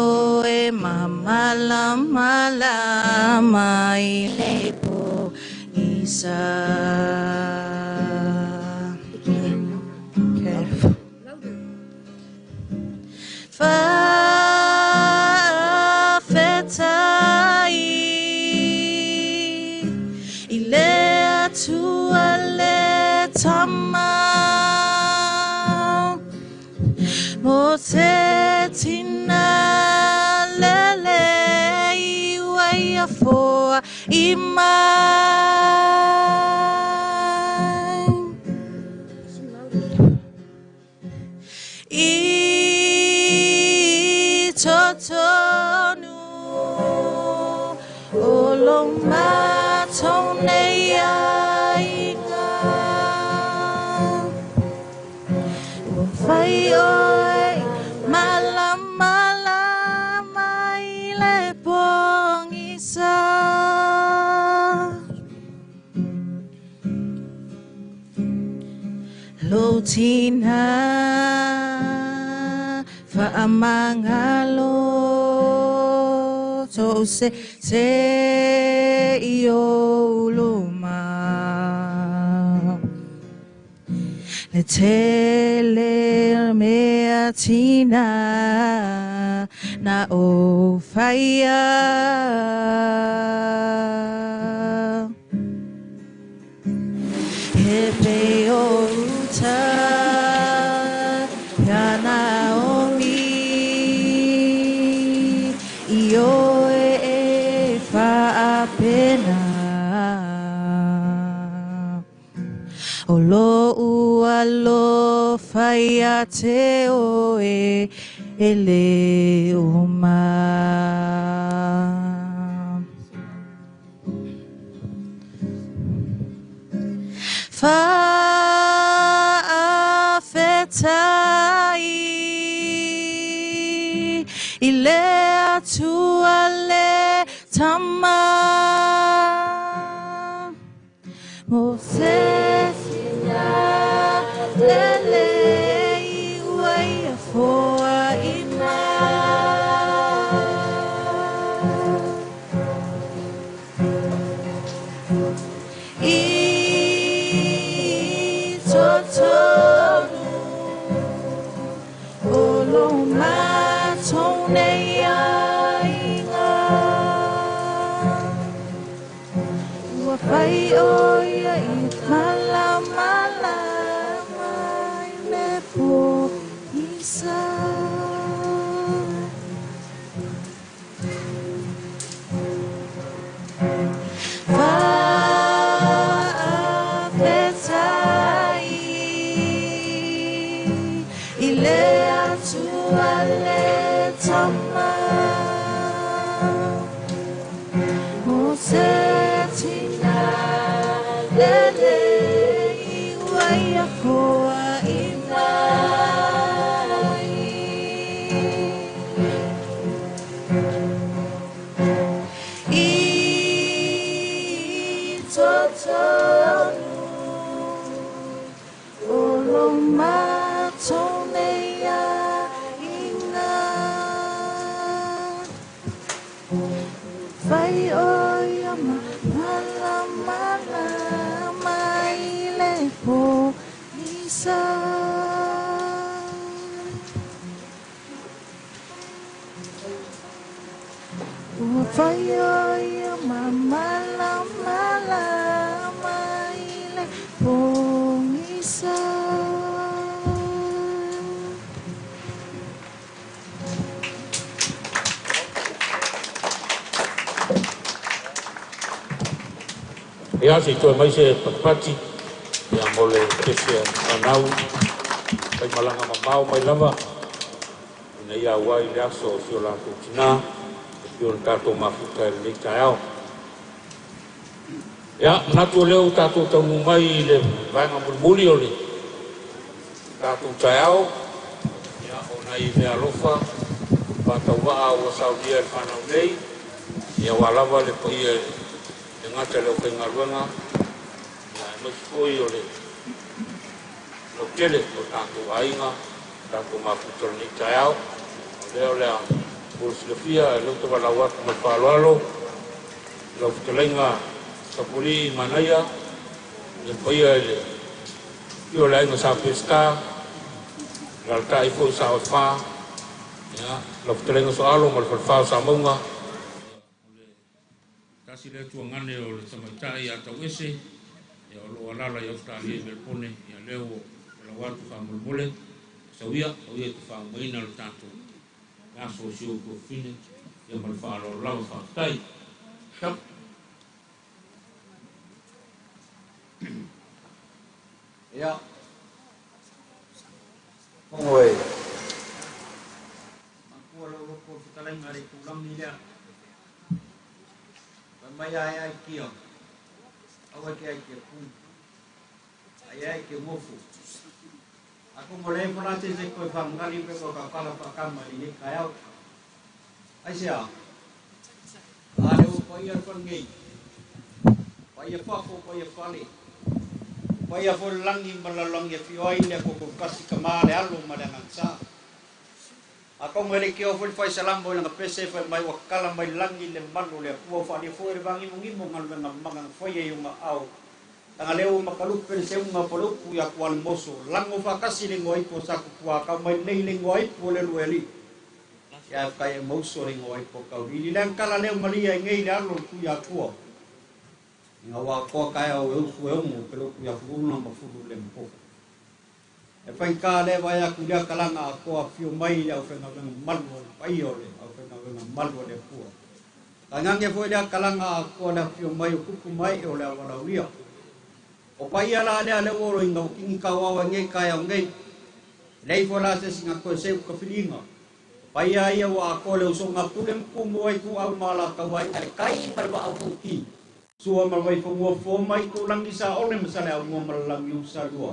e mamalamalama i le po isa. Okay. Whawhetai i le atua le tama mo te tina lele i waia foa i mai. I totonu o lo matou nei aiga. Ua whai oe malamalama i le pongisa. Lo tina whaamangalo tō se se i o luma. Le tele mea tina na o whaia. He pe o uta ia Naomi i oe e whaapena. O lo ua lo whaia te oe e le uma. Whaafetai i le atua le tama mo te tina lele i waia foa i mai. I totonu o lo matou nei aiga. Ua whai o ia i malamalama i le po isa. Whaafetai i le atua le tama mo te tina lele i waia foa i mai. I totonu o lo matou nei aiga. Whai o ia malamalama i le po isa. Ua whai o ia malamalama i le po isa.
Ia se i toe mai se patipati ia mo le pese fanau faimalaga mamao mai lava ina ia auai le aso o si o latou tinā e pei ona tatou mafuta i lenei taeao. Ia, manatu o lea ua tatou taunuu mai i le vaega mulimuli o le tatou taeao, ia, o nai meaalofa faatauvaa ua saunia e le fanau nei, ia aua lava le paia i le gata i le aufaigaluega, ia aemaise foi o le lautele o tatou aiga, tatou mafuta i lenei taeao. O lea o le a mo le silafia, e lea ou te valaau atu ma le faaaloalo i lau fetalaiga Tapulii Manaia, le paia i le afio o le Aiga Sa Peseta, alaalatai foi Sa Oefa, ia, lau fetalaiga Soalo ma le Falefa o Samauga. Tasi lea tuagane o le tamaitai ia Tauese, ia o lo o alaala i Ausetalia i Melepone, ia lea ua valaau atu faamolemole, sau ia, au ia e te faaumaina le tatou aso o si ou tuafafine, ia ma le faaaloalo lava, faafetai. Tap.
Ia, Kongo e. Makua lau loko o fetalaiga le itulagi lea. Fai mai ae ai kia. Aua ke ai kia ku. Ai ai ke ngofu. Ako mo le fola se se koe whangali pe ko ka kala whakama i ne kai au. Ai se a. A le o pai a whangei. Pai a whako, pai a whale. Pai a fo langi malalangi e fioai le ko kasi ka ma le alo ma le ngangsa. Ako mo le kio fo fai salam mo nga pese fai mai wakala mai langi le malu le pua fa le fo le vangi mo ngimo ngal nga mangang fo ye yung au. Tanga leo makalupe le seu nga polo ku ya kual moso. Lango fa kasi le ngoi po sa ku pua ka mai nei le ngoi po le lueli. Ya kai moso le ngoi po ka ili le kala le malia ngei le alo ku ya kua. Nga wa koa kai au e usu e omo pelo ku ya fulu ma fulu le mpo. E whai ka le vai aku lea kalanga a koa whio mai le au whenga wenga malu o le pai o le au whenga wenga malu o le pua. Ka ngange foi lea kalanga a koa lea whio mai o kupu mai o le awalaulia. O pai ala lea le oro inga o kingi kau au e ngei kai au ngei. Lei fo la se singa koe seu ka whilinga. Pai a ia wa a koa le usonga pule mku mua i ku au mala kau ai ale kai marwa au kuki. Sua marwai fongua fo mai ku langi sa ole masale au mua malalangi usa lua.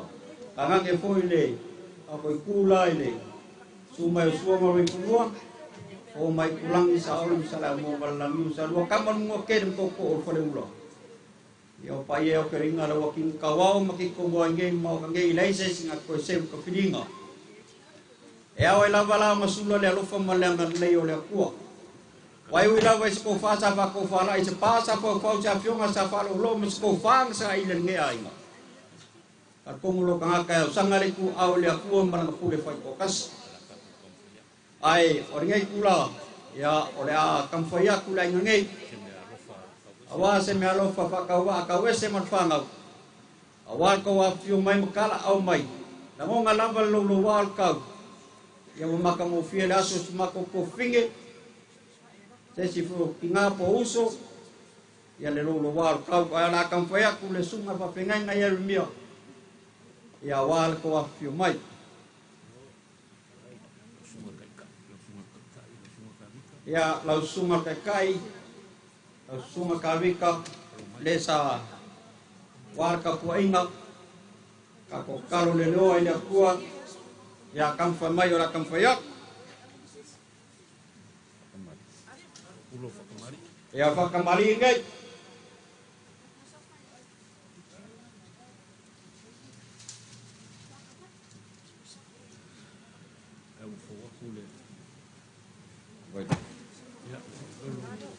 Ka ngange foi le, a koe kula i le, su mai o sua marwai fongua, fo mai ku langi sa ole masale au mua malalangi usa lua. Ka manunga ke dem koko o whale ula. Ia o pai e o ke ringa la waking kawao maki kongoa ngei mau ka ngei lei se singa koe seu ka whilinga. E au e lava la masula le alofa ma le anga lei o le akua. Wai ui lava i se kōwha sa wha kōwha la i se pā sa pau pau sa fionga sa wha lo lo ma se kōwha sa i le ngea inga. Ka kongo lo ka ngaka au sanga le ku au le akua ma langa pule whai o kasi. Ai, o ringai kula, ia o le a kamwhai aku la inga ngei. Awa se mea alofa whakawa a kawese man whangau. Awa kau a whio mai makala au mai. Langonga lava lo lo wa al kau. Ia wa maka ngōwhia le aso su mako ko finge. Se si fu ki ngā po uso. Ia le lo lo wa al kau. Ai la kamwhai aku le sunga whawhengai ngai aru mia. Ia wa al kau a whio mai. Ia lau sunga kai kai. Sunga kawika le sa warka puainga ka ko kalo le loa ile kua ya kamfa mai ora kamfa yak ya fa kamali ngai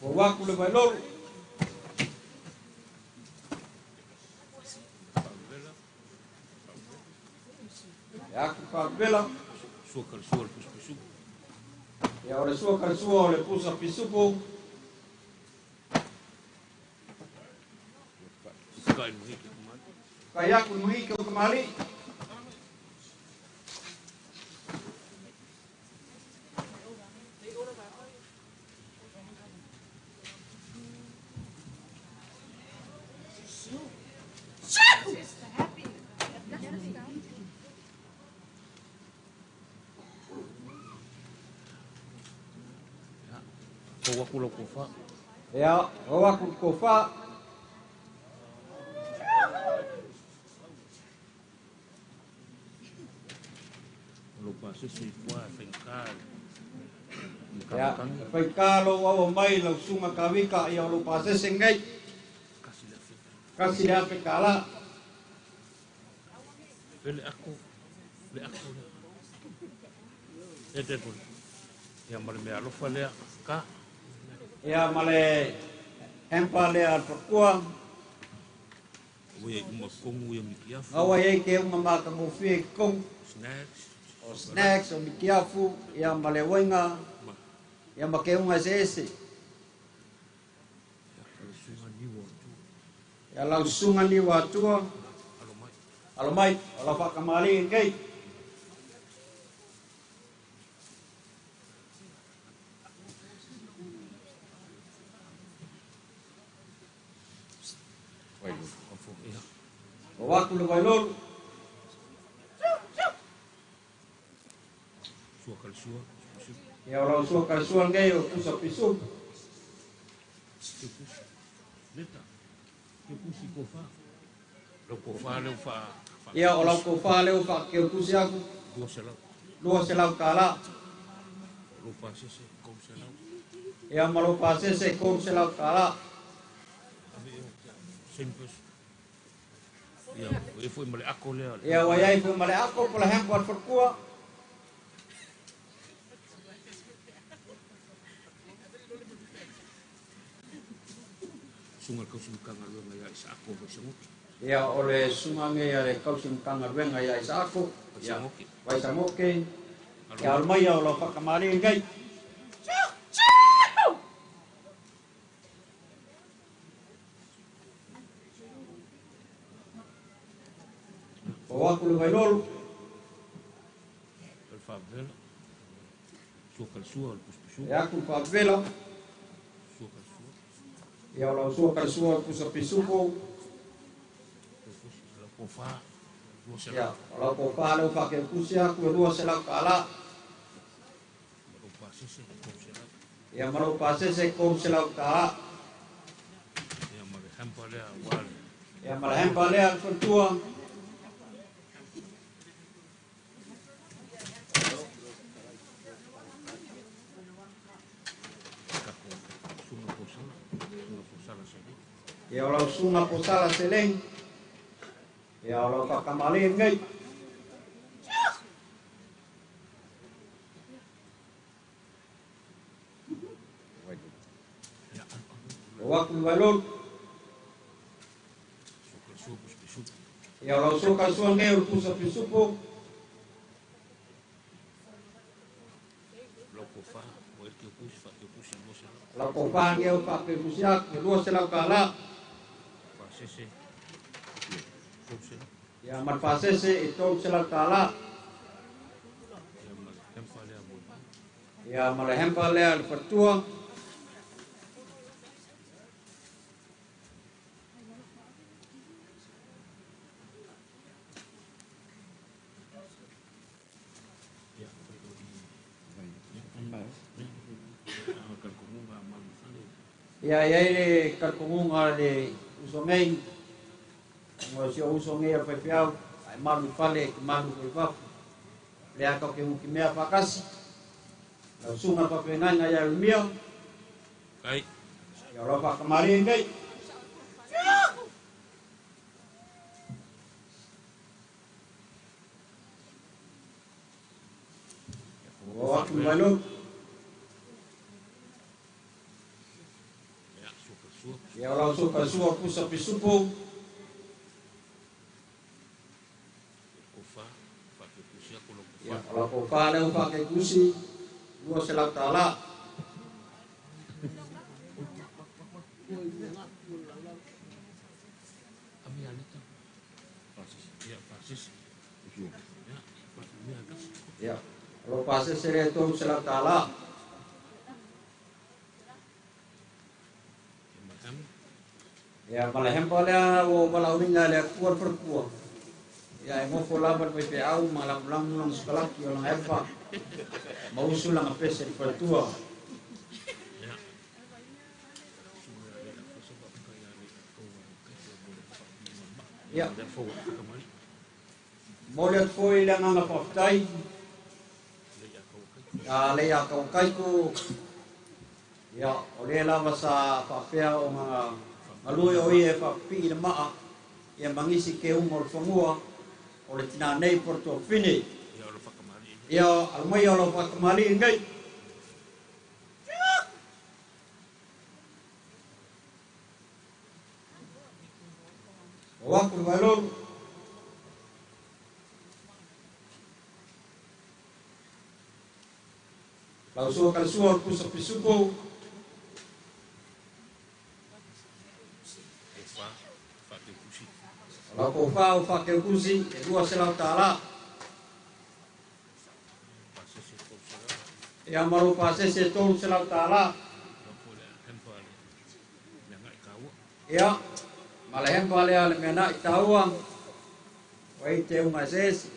Waku le vailolu. Ia aku pavela.
Sua karsua le pusa pisupu.
Ia o le sua karsua o le pusa pisupu. Kai aku muhiki o kamali.
O aku lau kofa.
Ia, o aku kofa.
Lo pasese i kua e whainga.
Ia, whainga lo au mai lau sunga kawika ia o lo pasese ngai. Kasi le afe kala.
Le ako, le ako le. E te tuli. Ia male mea alofa lea ka.
Ia male hempa lea alfakua.
Ua ia uma kongu ia mikiafu.
Awa ia ke uma maka ngofie kongu.
Snacks.
O snacks o mikiafu. Ia male wainga. Ia make unga se ese. Ia lau sunga ni wa atua. Alo mai. O lau whakamali ngei. O waku le wailolu.
Sua kalsua.
Ia o lau sua kalsua ngei o pusa pisu.
Leta. Ke pusi kofa. Lau kofa leo fa.
Ia o lau kofa leo fa ke pusi aku.
200.
200 kala.
Lo pasese kou selau.
Ia ma lo pasese kou selau kala.
Sempes. Ia, e foi male ako lea.
Ia wa iai foi male ako pola hempo al forkua.
Sunga kausi mkanga luenga ia isa ako waisangoki.
Ia o le sunga nge ia le kausi mkanga luenga ia isa ako.
Waisangoki.
Waisangoki. Ia almai o lau whakamari ngai. O aku le vailolu.
El favela. Sua kalsua o le pusupusu.
E aku favela.
Sua kalsua.
Ia o lau sua kalsua o le pusapisupo.
Lau kofa.
Ia o lau kofa leo whake pusi aku e 200 kala.
Malo pasese kou selau.
Ia malo pasese kou selau kala.
Ia male hempa lea wale.
Ia male hempa lea alfatua. Ia o lau sunga posala seleng. Ia o lau whakamali ngai. O aku wailolu. Ia o lau suka sua ngai o le pusa pisupo.
Lau kofa, o el ke pusi, fa ke pusi, 200.
Lau kofa ngai o fa ke pusi aku, 200 kala.
Pasese.
Ia mal pasese e 300 kala. Ia male hempa lea le fatua. Ia ia le kalkungunga le usongei. Mo si usongei al whaiwhiau, ai malu fale ki malu whaiwafu. Lea kau ke huki mea whakasi. Lau sunga whawhengainga ia rumia.
Kai.
Ia lau whakamari ngai. O aku mailu. Ia lau suka sua pusa pisupo. Ia lau kofa leo whake kusi 200 tala. Ia lau pasese le 300 tala. Ia male hempa lea o walauringa lea kua perkua. Ia e ngofo lava le peau ma lam lam lang skalaki o lang hempa. Mausu lang pese di pertua. Ia. Mo le atu foi le agaga faafetai ia le ia Kaukaiko, ia o le lava sa faapea ona galue o ia e faapipii le maa ia mangisi ke uma o le fanua o le tinā nei po le tuafafine. Ia alumai o lau faatamalii nei. O aku le vaelolu. Lau sua kalasua o le pusa pisupo. O lau kofā o whakeukusi e $200. Ia maro pasese $300. Ia, malehempa lea le mea na'i taua, o ei te unga esese.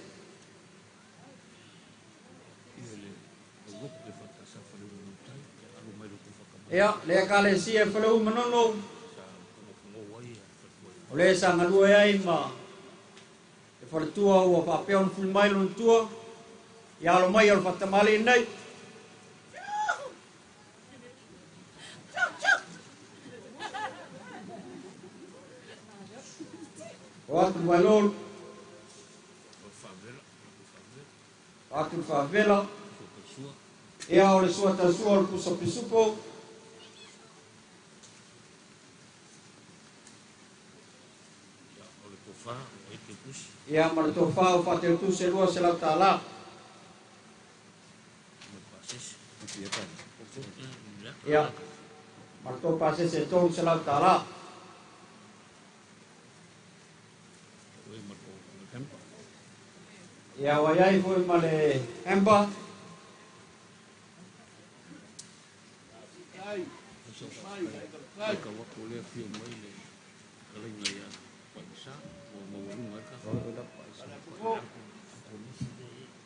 Ia, le ekalesia e Faleu Manono, o le sa galue ai ma e faletua ua faapea ona fuli mai lona tua, ia alo mai o le faatamalii nei. O atu le vaelolu. O atu le faavela. Ia o le sua tasua o le pusa pisupo. Ia ma le tofā o Faateutusi e $200. Ia ma le topasese e $300. Ia ua iai foi ma le hempa.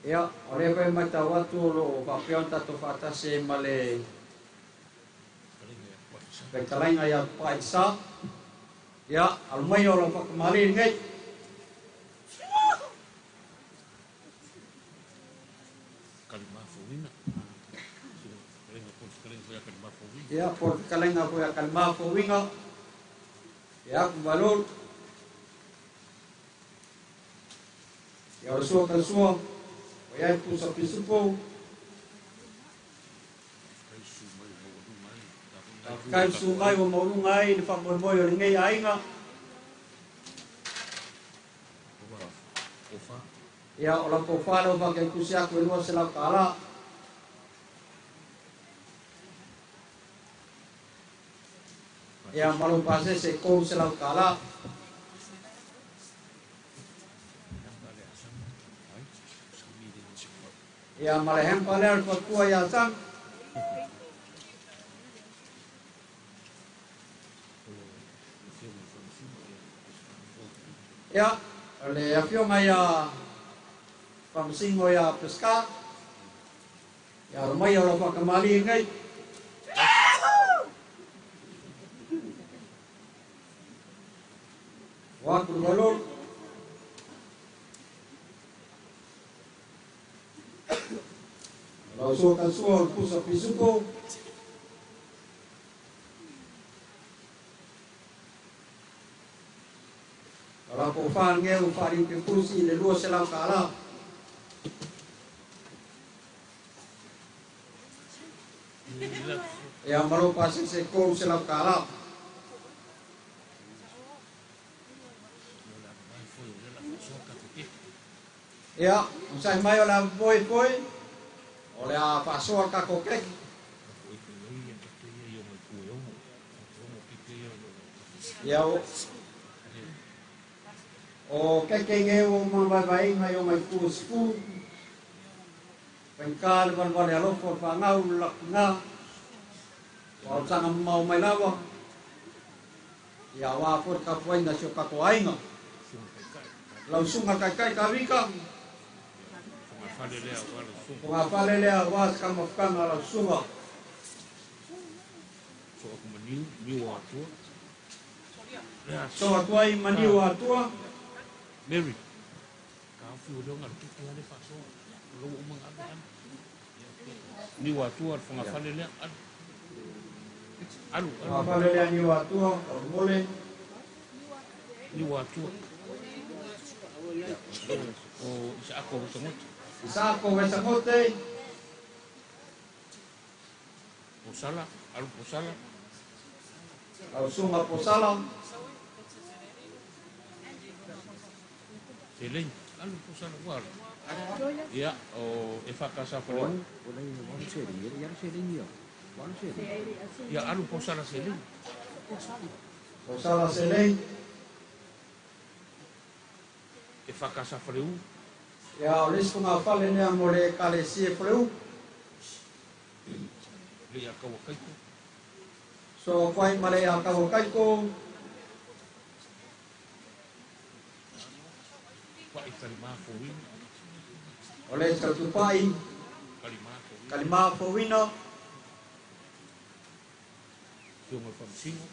Ia, o lea foi matau atu o loo faapea ona tatou faatasi ai ma le fetalaiga ia Paisa. Ia, alu mai o lau faatamalii lenei. Ia, po o le fetalaiga foi a Kalimafouiga. Ia, aku valolu. Ia, o le sua talasua, o iai pusa pisupo. Faafetai susu mai ua maualuga ai le faamoemoe o lenei aiga. Ia, o lau tofa lea ua faateutusi atu e $200. Ia, ma lou pasese e $300. Ia, ma le hempa lea o le faletua ia Sam. Ia, o le afioga ia Faamasino ia Pesca. Ia, alo mai o lau faatamalii nei. O atu le vaelolu. O lau sua talasua o le pusa pisupo. O lau tofa lenei ua faaliukiutusi i le $200. Ia, ma lou pasese e $300. Ia, onosai mai o le ava foi, o le a faasoa le tatou keke. Ia, o keke nei ua uma vaevaeina i ona itu e 10, faigata le valevale alofa o le fanau le lakuina, ua aotaga mamao mai lava, ia aua foi le tapuaiga a si o tatou aiga. Lau susuga taitai Tavita, fogafale lea aua se taumafataga a lau susuga. So atu ai ma niu o Atua.
Mary. Ka ofi o leo ngā keke ale whaasoa. O lau uma ngā alu. Ni wa atua al whangawhale lea. Alu. Alu.
Whangawhale lea ni wa atua. O mole.
Ni wa atua. O Isaako Wesangote.
Isaako Wesangote.
Posala. Alu Posala.
Au sunga Posala.
Seleng. Alu Posala wala. Ia, o e whakasa whaleu. Ia, alu Posala Seleng.
Posala Seleng.
E whakasa whaleu.
Ia, o lesu ngā whale nea mo le kalesia whaleu.
Le ia kaua kaiko.
So, kwai ma le ia kaua kaiko.
Pai kalimā fōwina.
O le tatupai. Kalimā fōwina.
Fionga whamsino.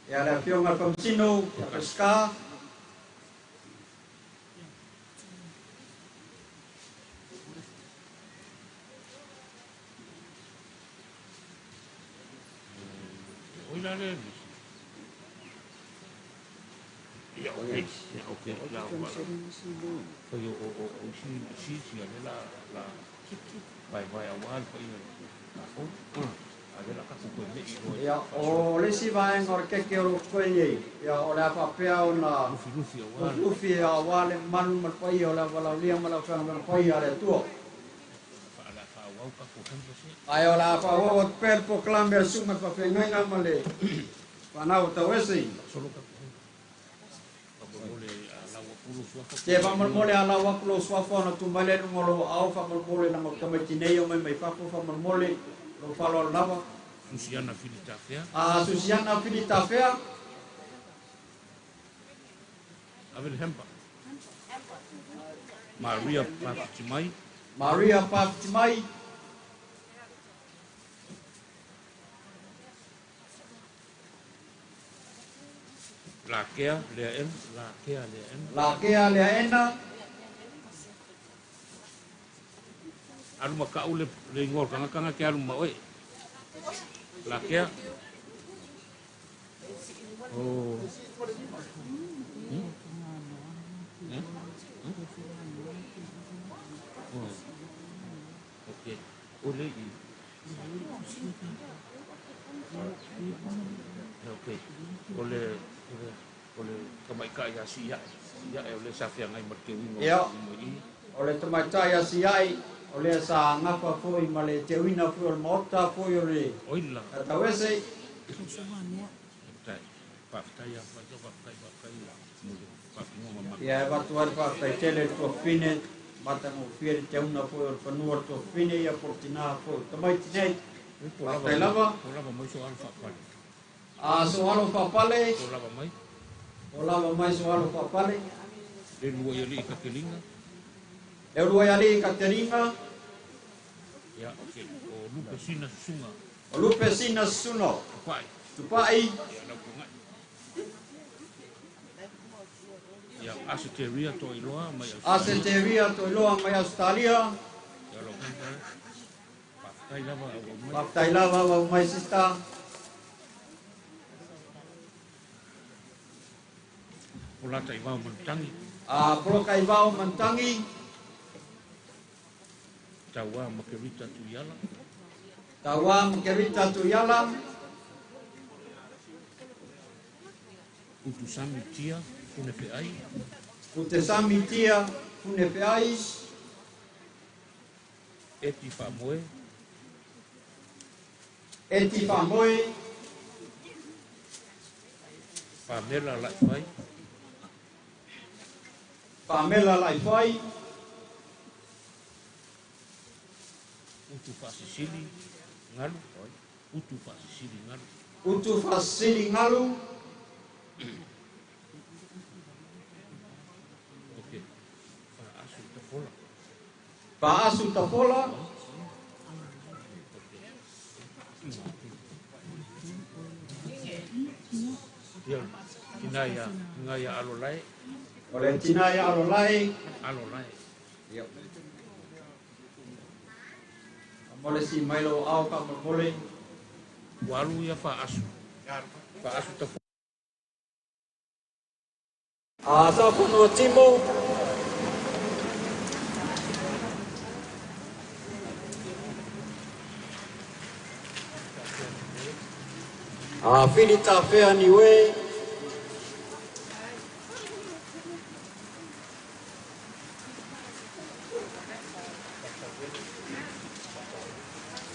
Ia le fionga whamsino. Ia peska.
Oila le. Ia, ok. Ia, ok. La, o si si ale la la vai vai a wal pa ia ka fo. A le la ka ku me i ro.
Ia, o le si vai ngor ke ke ro ko ye. Ia, o le apa pea o na
lufi lufi a wal.
Lufi a wal manu mal pa ia o la wala lia mal fa mal pa ia le tua.
Fa la fa wau ka ku hem se.
Ai o la fa wau per proclame su mal pa fe ngai ma le. Pa na o tawesi.
Solo ka
Te whamalmole a lau akulo suafa na tumale nunga lo au whamalmole na ngau nei o mai mai fapo whamalmole lo whalo lava.
Susiana Filitafea.
A Susiana Filitafea.
Avel Hempa. Maria Pafitimai.
Maria Pafitimai.
Lakea lea en, lakea lea en.
Lakea lea ena.
Alu makau le ingol kanga kanga ke alu maoi. Lakea. Oh. Oh. Okay. Ole i. Okay. Ole ole tamaitai a siai. Ia e ole sa fiangai ma te uinga.
Ia. Ole tamaitai a siai, ole sa ngafa foi ma le te uina foi o le maota foi o le.
Oila.
Tawese.
Tai. Paftai a paftai paftai.
Ia e watu ari paftai tele tua fine, mata ngō fia te una foi o le whanua tua fine ia portina foi. Tamaiti nei. Paftai lava.
O lava mai so alo whapale.
A so alo whapale.
O lava mai.
O lava mai so alo whapale.
Le lua i ali i Katerina.
Le lua i ali i Katerina.
Ia, ok. O Lupe Sina Susunga.
O Lupe Sina Susunga.
Tupai.
Tupai.
Ia, lau kongai. Ia, Aseteria Toiloa mai Australia.
Aseteria Toiloa mai Australia.
Ia, lau kongai. Paftai lava au mai.
Paftai lava au mai, sista.
Polata i vao mantangi.
A poloka i vao mantangi.
Tauā Makerita Tuiala.
Tauā Makerita Tuiala.
Utusami Tia Funefeai.
Utusami Tia Funefeai.
Eti Faamoe.
Eti Faamoe.
Pamela Laifai.
Pamela Laifai.
Utu Faasisili Ngalu. Utu Faasisili Ngalu.
Utu Faasisili Ngalu.
Ok. Faasu Tafola.
Faasu Tafola.
Ia, ina ia alolai.
O le tina ia alolai.
Alolai.
Ia. Mole si mai lo au ka mole.
Walu ia fa asu. Fa asu ta.
A sa funu timo. A Filita Fea Niue.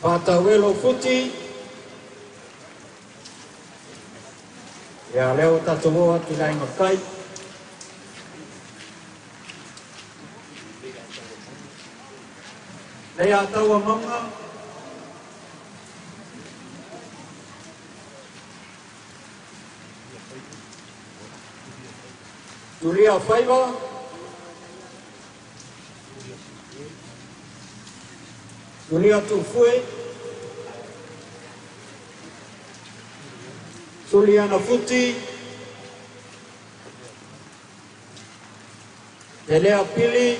Patawelo Futi. Ia leo tatoa atu lai makai. Lea taua manga. Tulia Faiva. Tulia Tufue. Suliana Futi. Telea Pili.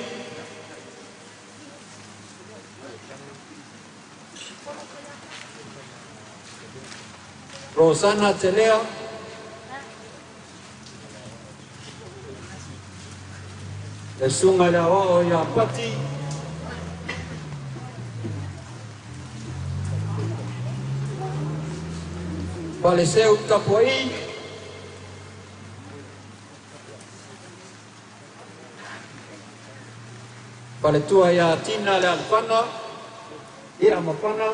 Rosana Telea. Le sunga le o ia pati. Paleseu Tapuai. Paletua ia Tina le Alfana. Ia Mapana.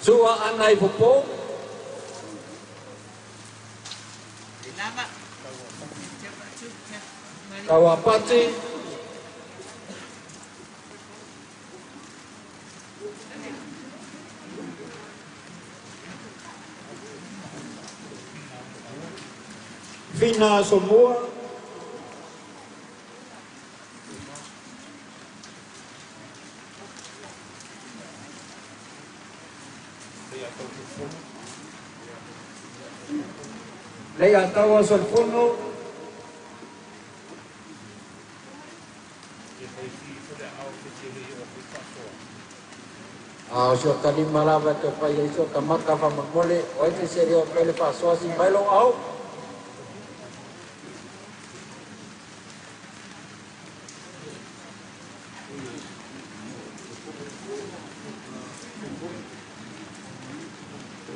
Sua Ana i Popo. Kawapati. Fina Somoa. Leia Tawa Solfono. A o sio talima lava te whai i sio tamaka wha mangole, o ete se reo pele whasoa si mailo au.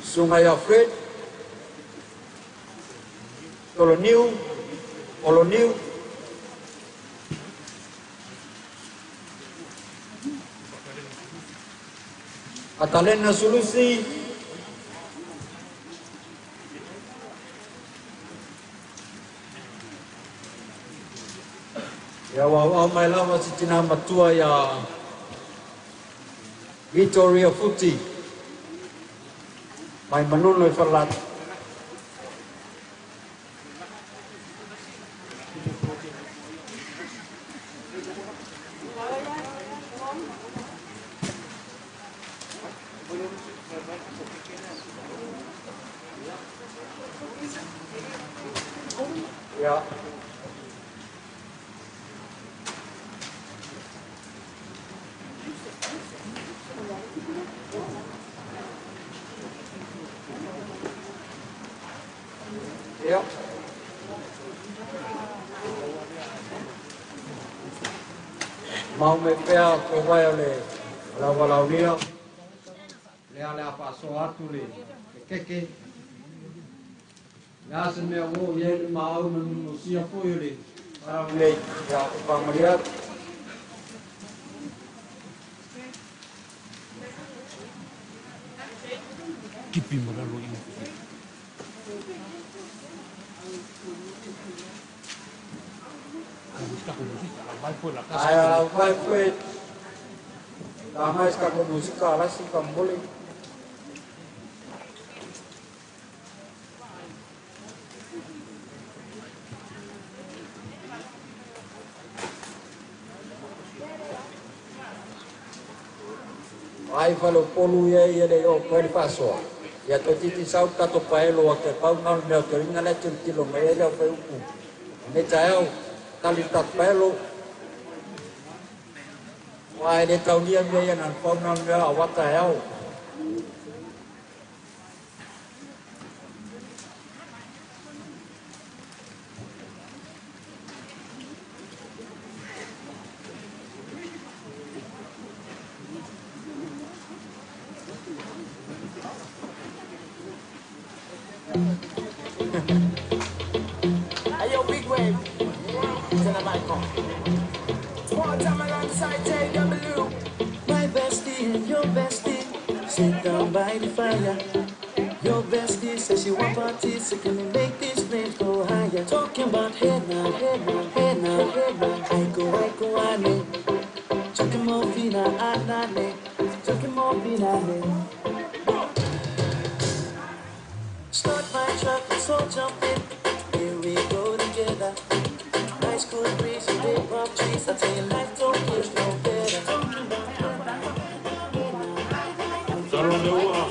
Sungai Alfred. Oloniu, Oloniu. Atalena Sulusi. Ia wau mai lava si tina matua ia Victoria Futi. Mai manuno i whalata. Ya. Ya. Mau me pea ko vai ole la walaulia. Lea lea whaasoa atu le keke. Lea se mea o ie le maau na nunusia foi le parau nei ia whamaria.
Kipi maralo i.
Ai vai foi. Tá mais que a música lá se cambole. Mai faleupolu ia ia le o koe le faasoa. Ia toeitiiti sau le tatou paelo a ke pau na o le mea o te uiga lea tilotilo mai ai le aufaiupu. Lenei taeao tali le tatou paelo. Aua e le taulia mea ia na o le pau na o le mea aua taeao.
Hey yo, big wave. Turn the mic on. Small time alongside JW.
My bestie and your bestie sit down by the fire. Your bestie says she want parties, so can we make these flames go higher? Talking about hey now, hey now, hey now, hey now. I go, ane. Talking more fina, anane. Talking more fina, ane. Start my truck, let's all jump in. Here we go together. Nice cool breeze and big palm trees. I tell you, life don't get no better.
Salo le ua.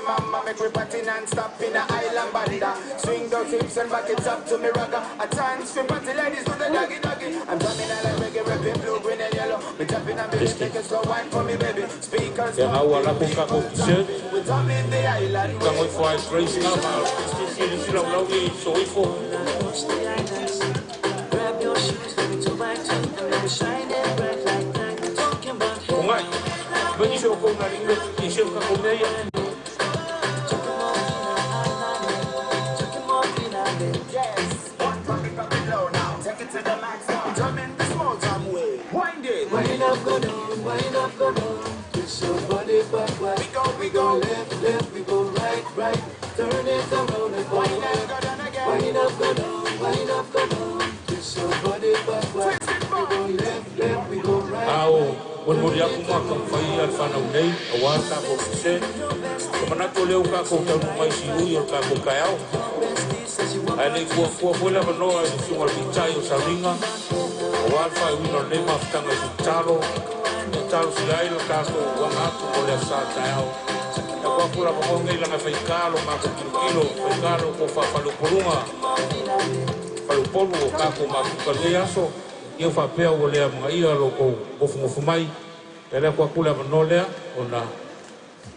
Mama make we party non-stop in a island banda. Swing those hips and back it up to me ragga. A chance for party ladies do the doggy doggy. I'm drumming I like reggae, rapping blue, green and yellow. Me tapping and me take a slow wine for me baby. Speakers
Ia ngau ala ko kako t-shirt.
We drumming the island.
Ka ngoi fai grace nga ma. Si si lau lau i so ifo.
Grab your shoes, let me 2 by 2, and let me shine it bright like diamonds. Talking about
Ko ngai. Meni se o ko ngari i se o kako mea ia.
Yes, one drop it low now. Take it to the max now. Jump in the small jam way. Wind it.
Wind up, go down, wind up, go down. Twist your body backward.
We go,
left, left, we go right, right. Turn it around and
Wind
forward.
up, go down again.
Wind up, go down, wind up, go down. Twist your body backward. We go left, left, we go right.
Ao, mon mori aku ma ka whai al whanau nei, a wā tākou t-shirt. Ka manatu leo kākou taunu mai si ui o kākou kai au. Ai nei kua kua foi lava noa i le sunga le pitai o sauringa. A wā le whai uina o le mafutanga i se talo. E talo si ai lo tātou wanga atu o lea sa taeao. E kua kua lava ngoi ngei langa whaikalo mākou kilokilo, whaikalo ko whawhalupolunga. Whalupolu o kākou mākuka nei aso. Ia whapea o lea mga ia lo kou ngofu mai. E lea kua kula lava noa lea o na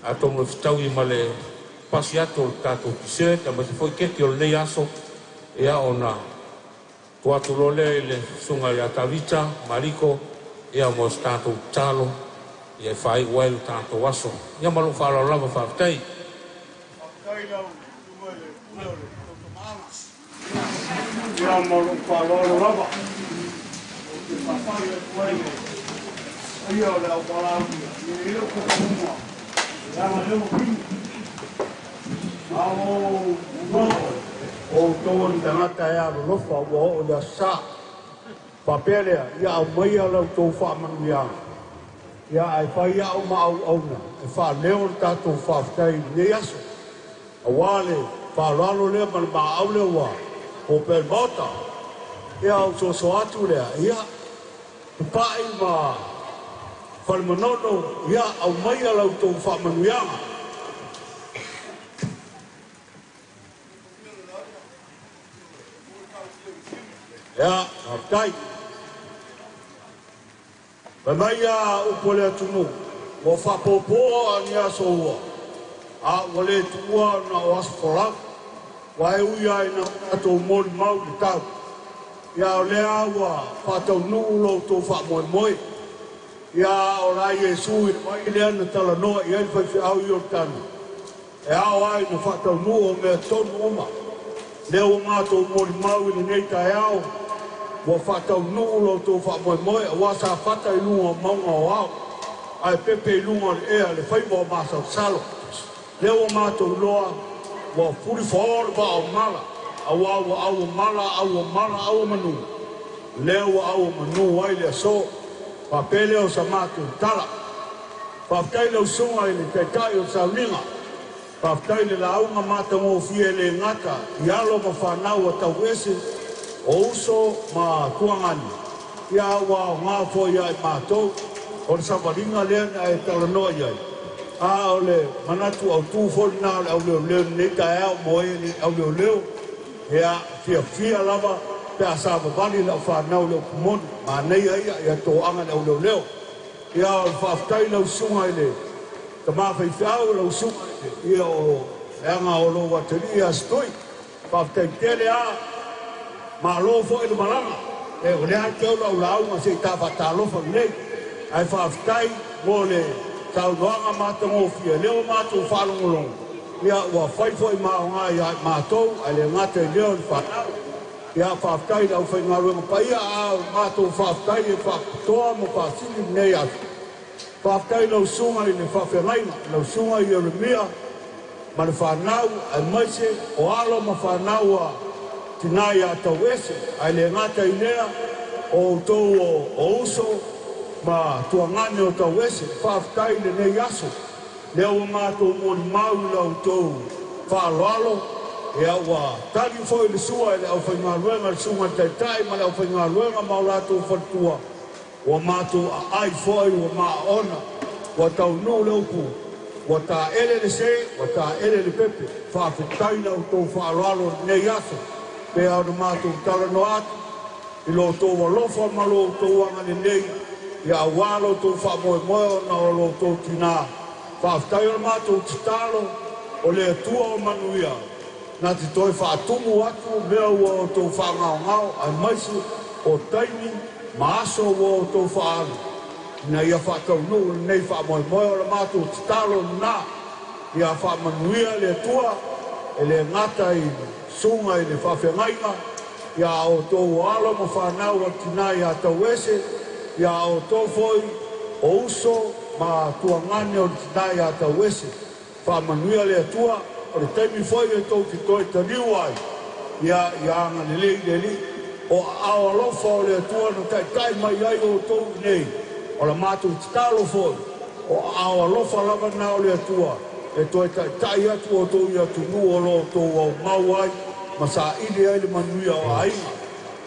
atomu le fitaui ma le pasi atu o le tātou t-shirt, a ma te foi keki o le nei aso. Ia o na tua atu lo lea i le sunga i a Tavita, Mariko, ia mo se tātou talo, ia e whai ua le tātou aso. Ia malo whaalao lava whaafetai.
Whaafetai lau tunga i le pule o le tautamaaga. Ia malo whaalao lava. O te whawhai atu ai le aia o le au palauia. Ia e o kukumua. Ia nga leo pinu. Alo unoa.
O tō ni tangata e alo lofa ua o lea sa. Whapea lea, ia au mai ala tō whaamanuiaga. Ia ai whai au ma au auna. E wha leo le tātou whaafetai i nei aso. A wā le whaalalo lea ma le maa lea ua. O pēr maota. Ia au so atu lea. Ia papai ma whalemanono. Ia au mai ala tō whaamanuiaga. Ia, whafetai. Pai mai a upo le atumu, ua whapopoa a ni aso ua. A ua le tuua na o aso folau. Wa e ui ai na ato mori mau le tau. Ia o lea ua whātau nuu lo tō wha moe moe.
Ia o la Iesu i le vai lea na talanoa i ai le faifeau Ioritani, e ao ai na faataunuu o mea tonu uma. Lea ua matou molimau i lenei taeao, ua faataunuu lo outou faamoemoe auā sa fata i luga o mauga o ao, ae pepe i luga o le ea le faiva o masalosalo. Lea ua matou iloa ua fulifaõ le vaa o mala, auā ua auomala, auomala, auomanu, lea ua auomanu ai le aso. Faapea lea o sa matou tala. Faafetai lau susuga i le Taitai o le Sauniga, faafetai i le lauga matagofie e le gata i alo ma fanau a Tauese, o uso ma tuagani, ia a ua aoga foi ia i matou. O le savaliga lea na e talanoa i ai, a o le manatu autū foi lena o le auleoleo i lenei taeao mo e le auleoleo, ia fiafia lava pe a savavali le aufanau i le upu moni, manaia ia, ia toaga i le auleoleo. Ia o le faafetai i lau susuga i le tama faifeau, lau susuga i le, ia o leaga o lou atalii ia Setui. Faafetai tele lava, malo foi le malaga. E o lea lava e te ou lau lauga se i ta faatalofa lelei. Ae faafetai mo le saunoaga matagofie, lea ua matou faalogologo, ia ua fai foi ma aoga ia i matou, ae le gata i lea o le fanau. Ia faafetai i le aufaigaluega paia, a o matou faafetai e faapitoa ma faasili lenei aso. Faafetai i lau susuga i le faafeagaiga, lau susuga Ieremia ma le fanau, aemaise o alo ma fanau a tinā ia Tauese, ae le gata i lea o outou o uso ma tuagane o Tauese. Faafetai i lenei aso, lea ua matou molimau i la outou faaaloalo, ia ua tali foi le sua e le aufaigaluega, le susuga i le Taitai ma le aufaigaluega ma o latou faletua, ua matou aai foi, ua maaona, ua taunuu le upu, ua taele le se, ua taele le pepe. Faafetai i la outou faaaloalo i lenei aso, pei ona matou talanoa atu i lo outou alofa ma lo outou agalelei, ia auā lo outou faamoemoe ona o lo outou tinā. Faafetai. O le matou tatalo, o le Atua o manuia na te toe faatumu atu mea ua outou faagaogao, aemaise o taimi ma aso ua outou faaalu ina ia faataunuu lenei faamoemoe. O le matou tatalo lena, ia faamanuia le Atua e le gata i susuga i le faafeagaiga, ia outou o alo ma fanau a tinā ia Tauese, ia outou foi o uso ma tuagane o le tinā ia Tauese. Faamanuia le Atua. O le taimi foi e tou te toe taliu ai, ia ia agalelei le Alii. O aao alofa o le Atua na taitai mai ai outou i nei. O la matou tatalo foi, o aao alofa lava na o le Atua e toe taitai atu outou i atunuu o lo o outou aumau ai ma saili ai le manuia o aiga.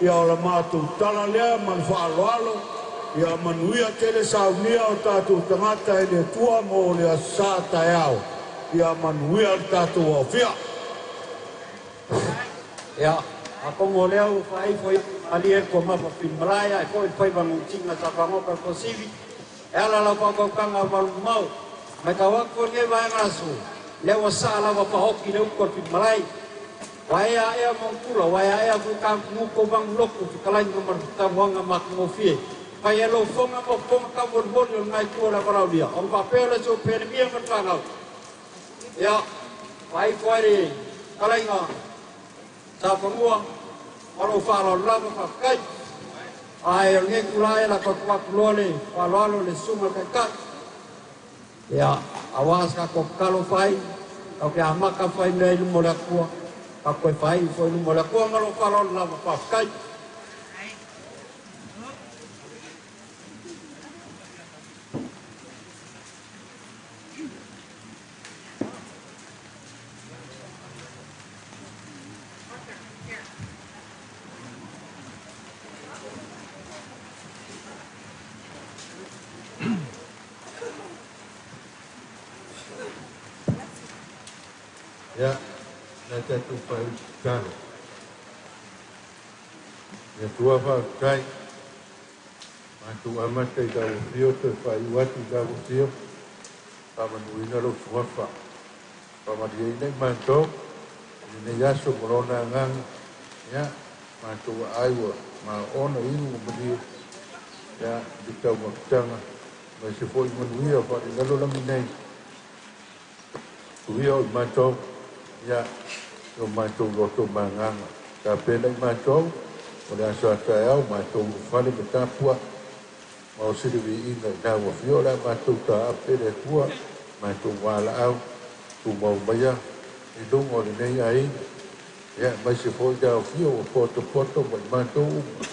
Ia o la matou tala lea ma le faaaloalo, ia manuia tele saunia o tatou tagata e le Atua mo le Aso Sa taeao. Ia manuia le tatou aofia.
Ia, atonu o lea ua faaifo i malie le tuamafa pilimalae ae foi le faiva gautina sa fagoka le tuasivi e ala lau faautautaga malumamao. Matau atu foi lenei vaega aso, lea ua saa lava paoti le utu a le pilimalae. Ua e aea mautula, ua e aea foi tagutugu tou vagulotu fetalaiga ma le tamuaga matagofie. Fai e lou foga ma fofoga taumolimoli o lena itu o le avalaulia, ona faapea lea se o pelemia ma le fanau. Ia, faaifo ai le fetalaiga sa fanua ma lou faaaloalo lava, faafetai. Ae o lenei tulaga e lako atu atu loa le faaaloalo le susuga i le Taitai. Ia, auā se tatou tatalo fai, tatou te amata fai mea i luma o le Atua, tatou toe faaiu foi i luma o le Atua ma lou faaaloalo lava, faafetai.
Ia, na tatou faaiu tatalo. Le Atua faafetai, matou amata i lau afio toe faaiu atu i lau afio, faamanuina lou suafa. Faamalieina i matou i lenei aso ma lona agaga, ia, matou aai ua maoona inu ua malie, ia, i le taumafataga. Ma se fo'i manuia fa'alelalolagi nei. Tuia o i matou, ia, i o matou loto magaga. Tapena i matou, o le aso a taeao, matou ulufale ma tapua'i. Ma o se le viiga i lau Afioga o le a matou taape le Atua, matou valaau, tumau maia i luga o lenei aiga. Ia, aemaise foi le aofia ua potopoto ma i matou uma.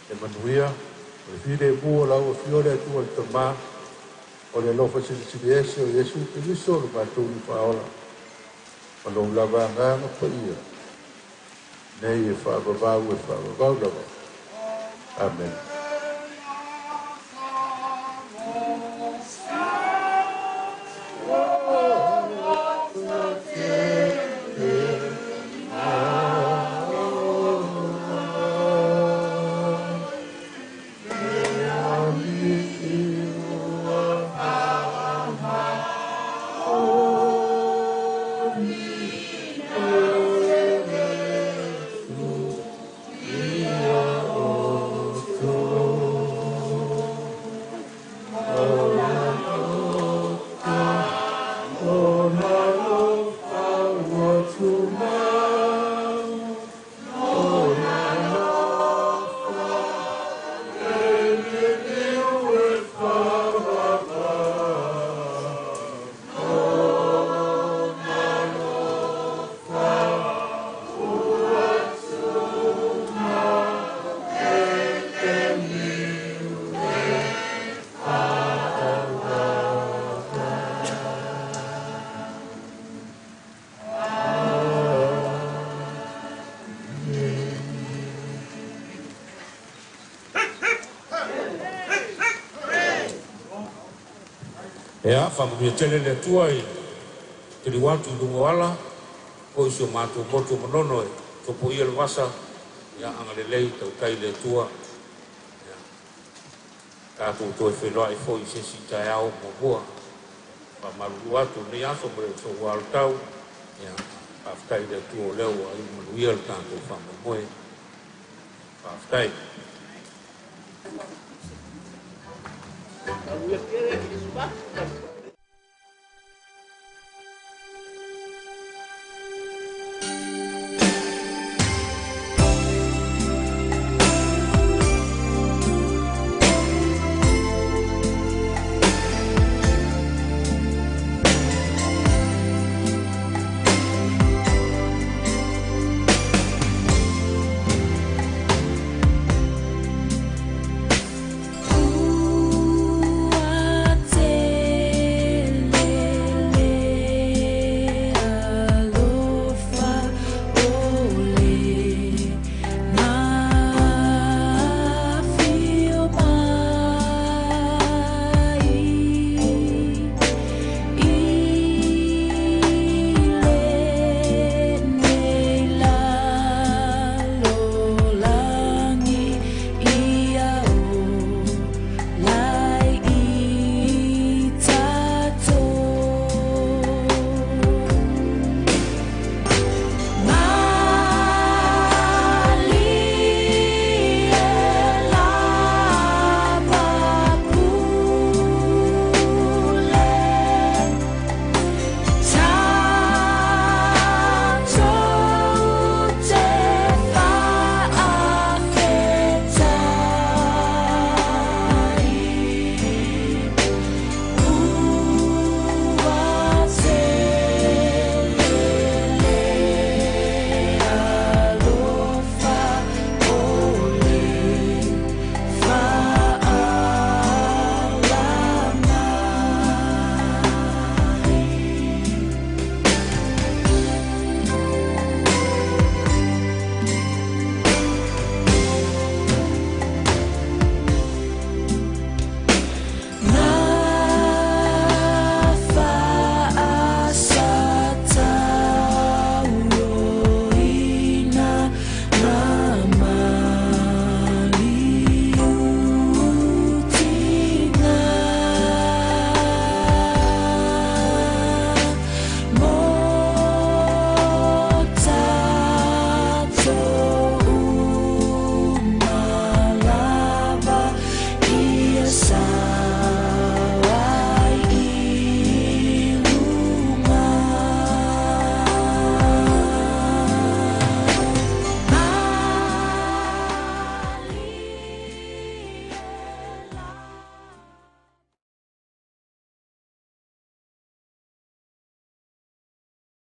Le manuia, o le filemu o lau Afioga le Atua le Tamā, o le alofa silisili ese o Iesu Keriso lo matou Alii Faaola, ma lou lava Agaga Paia, nei e faavavau e faavavau lava. Amene.
Ia, faamanuia tele le Atua i taliu atu i luga o ala, o i si o matou motu o Manono e topoia le vasa, ia agalelei tautai le Atua. Ia, tatou toe feiloai foi i se isi taeao muamua. Faamalulu atu lenei aso ma le soua o le tau, ia, faafetai i le Atua o lea ua iu manuia le tatou faamoemoe. Faafetai.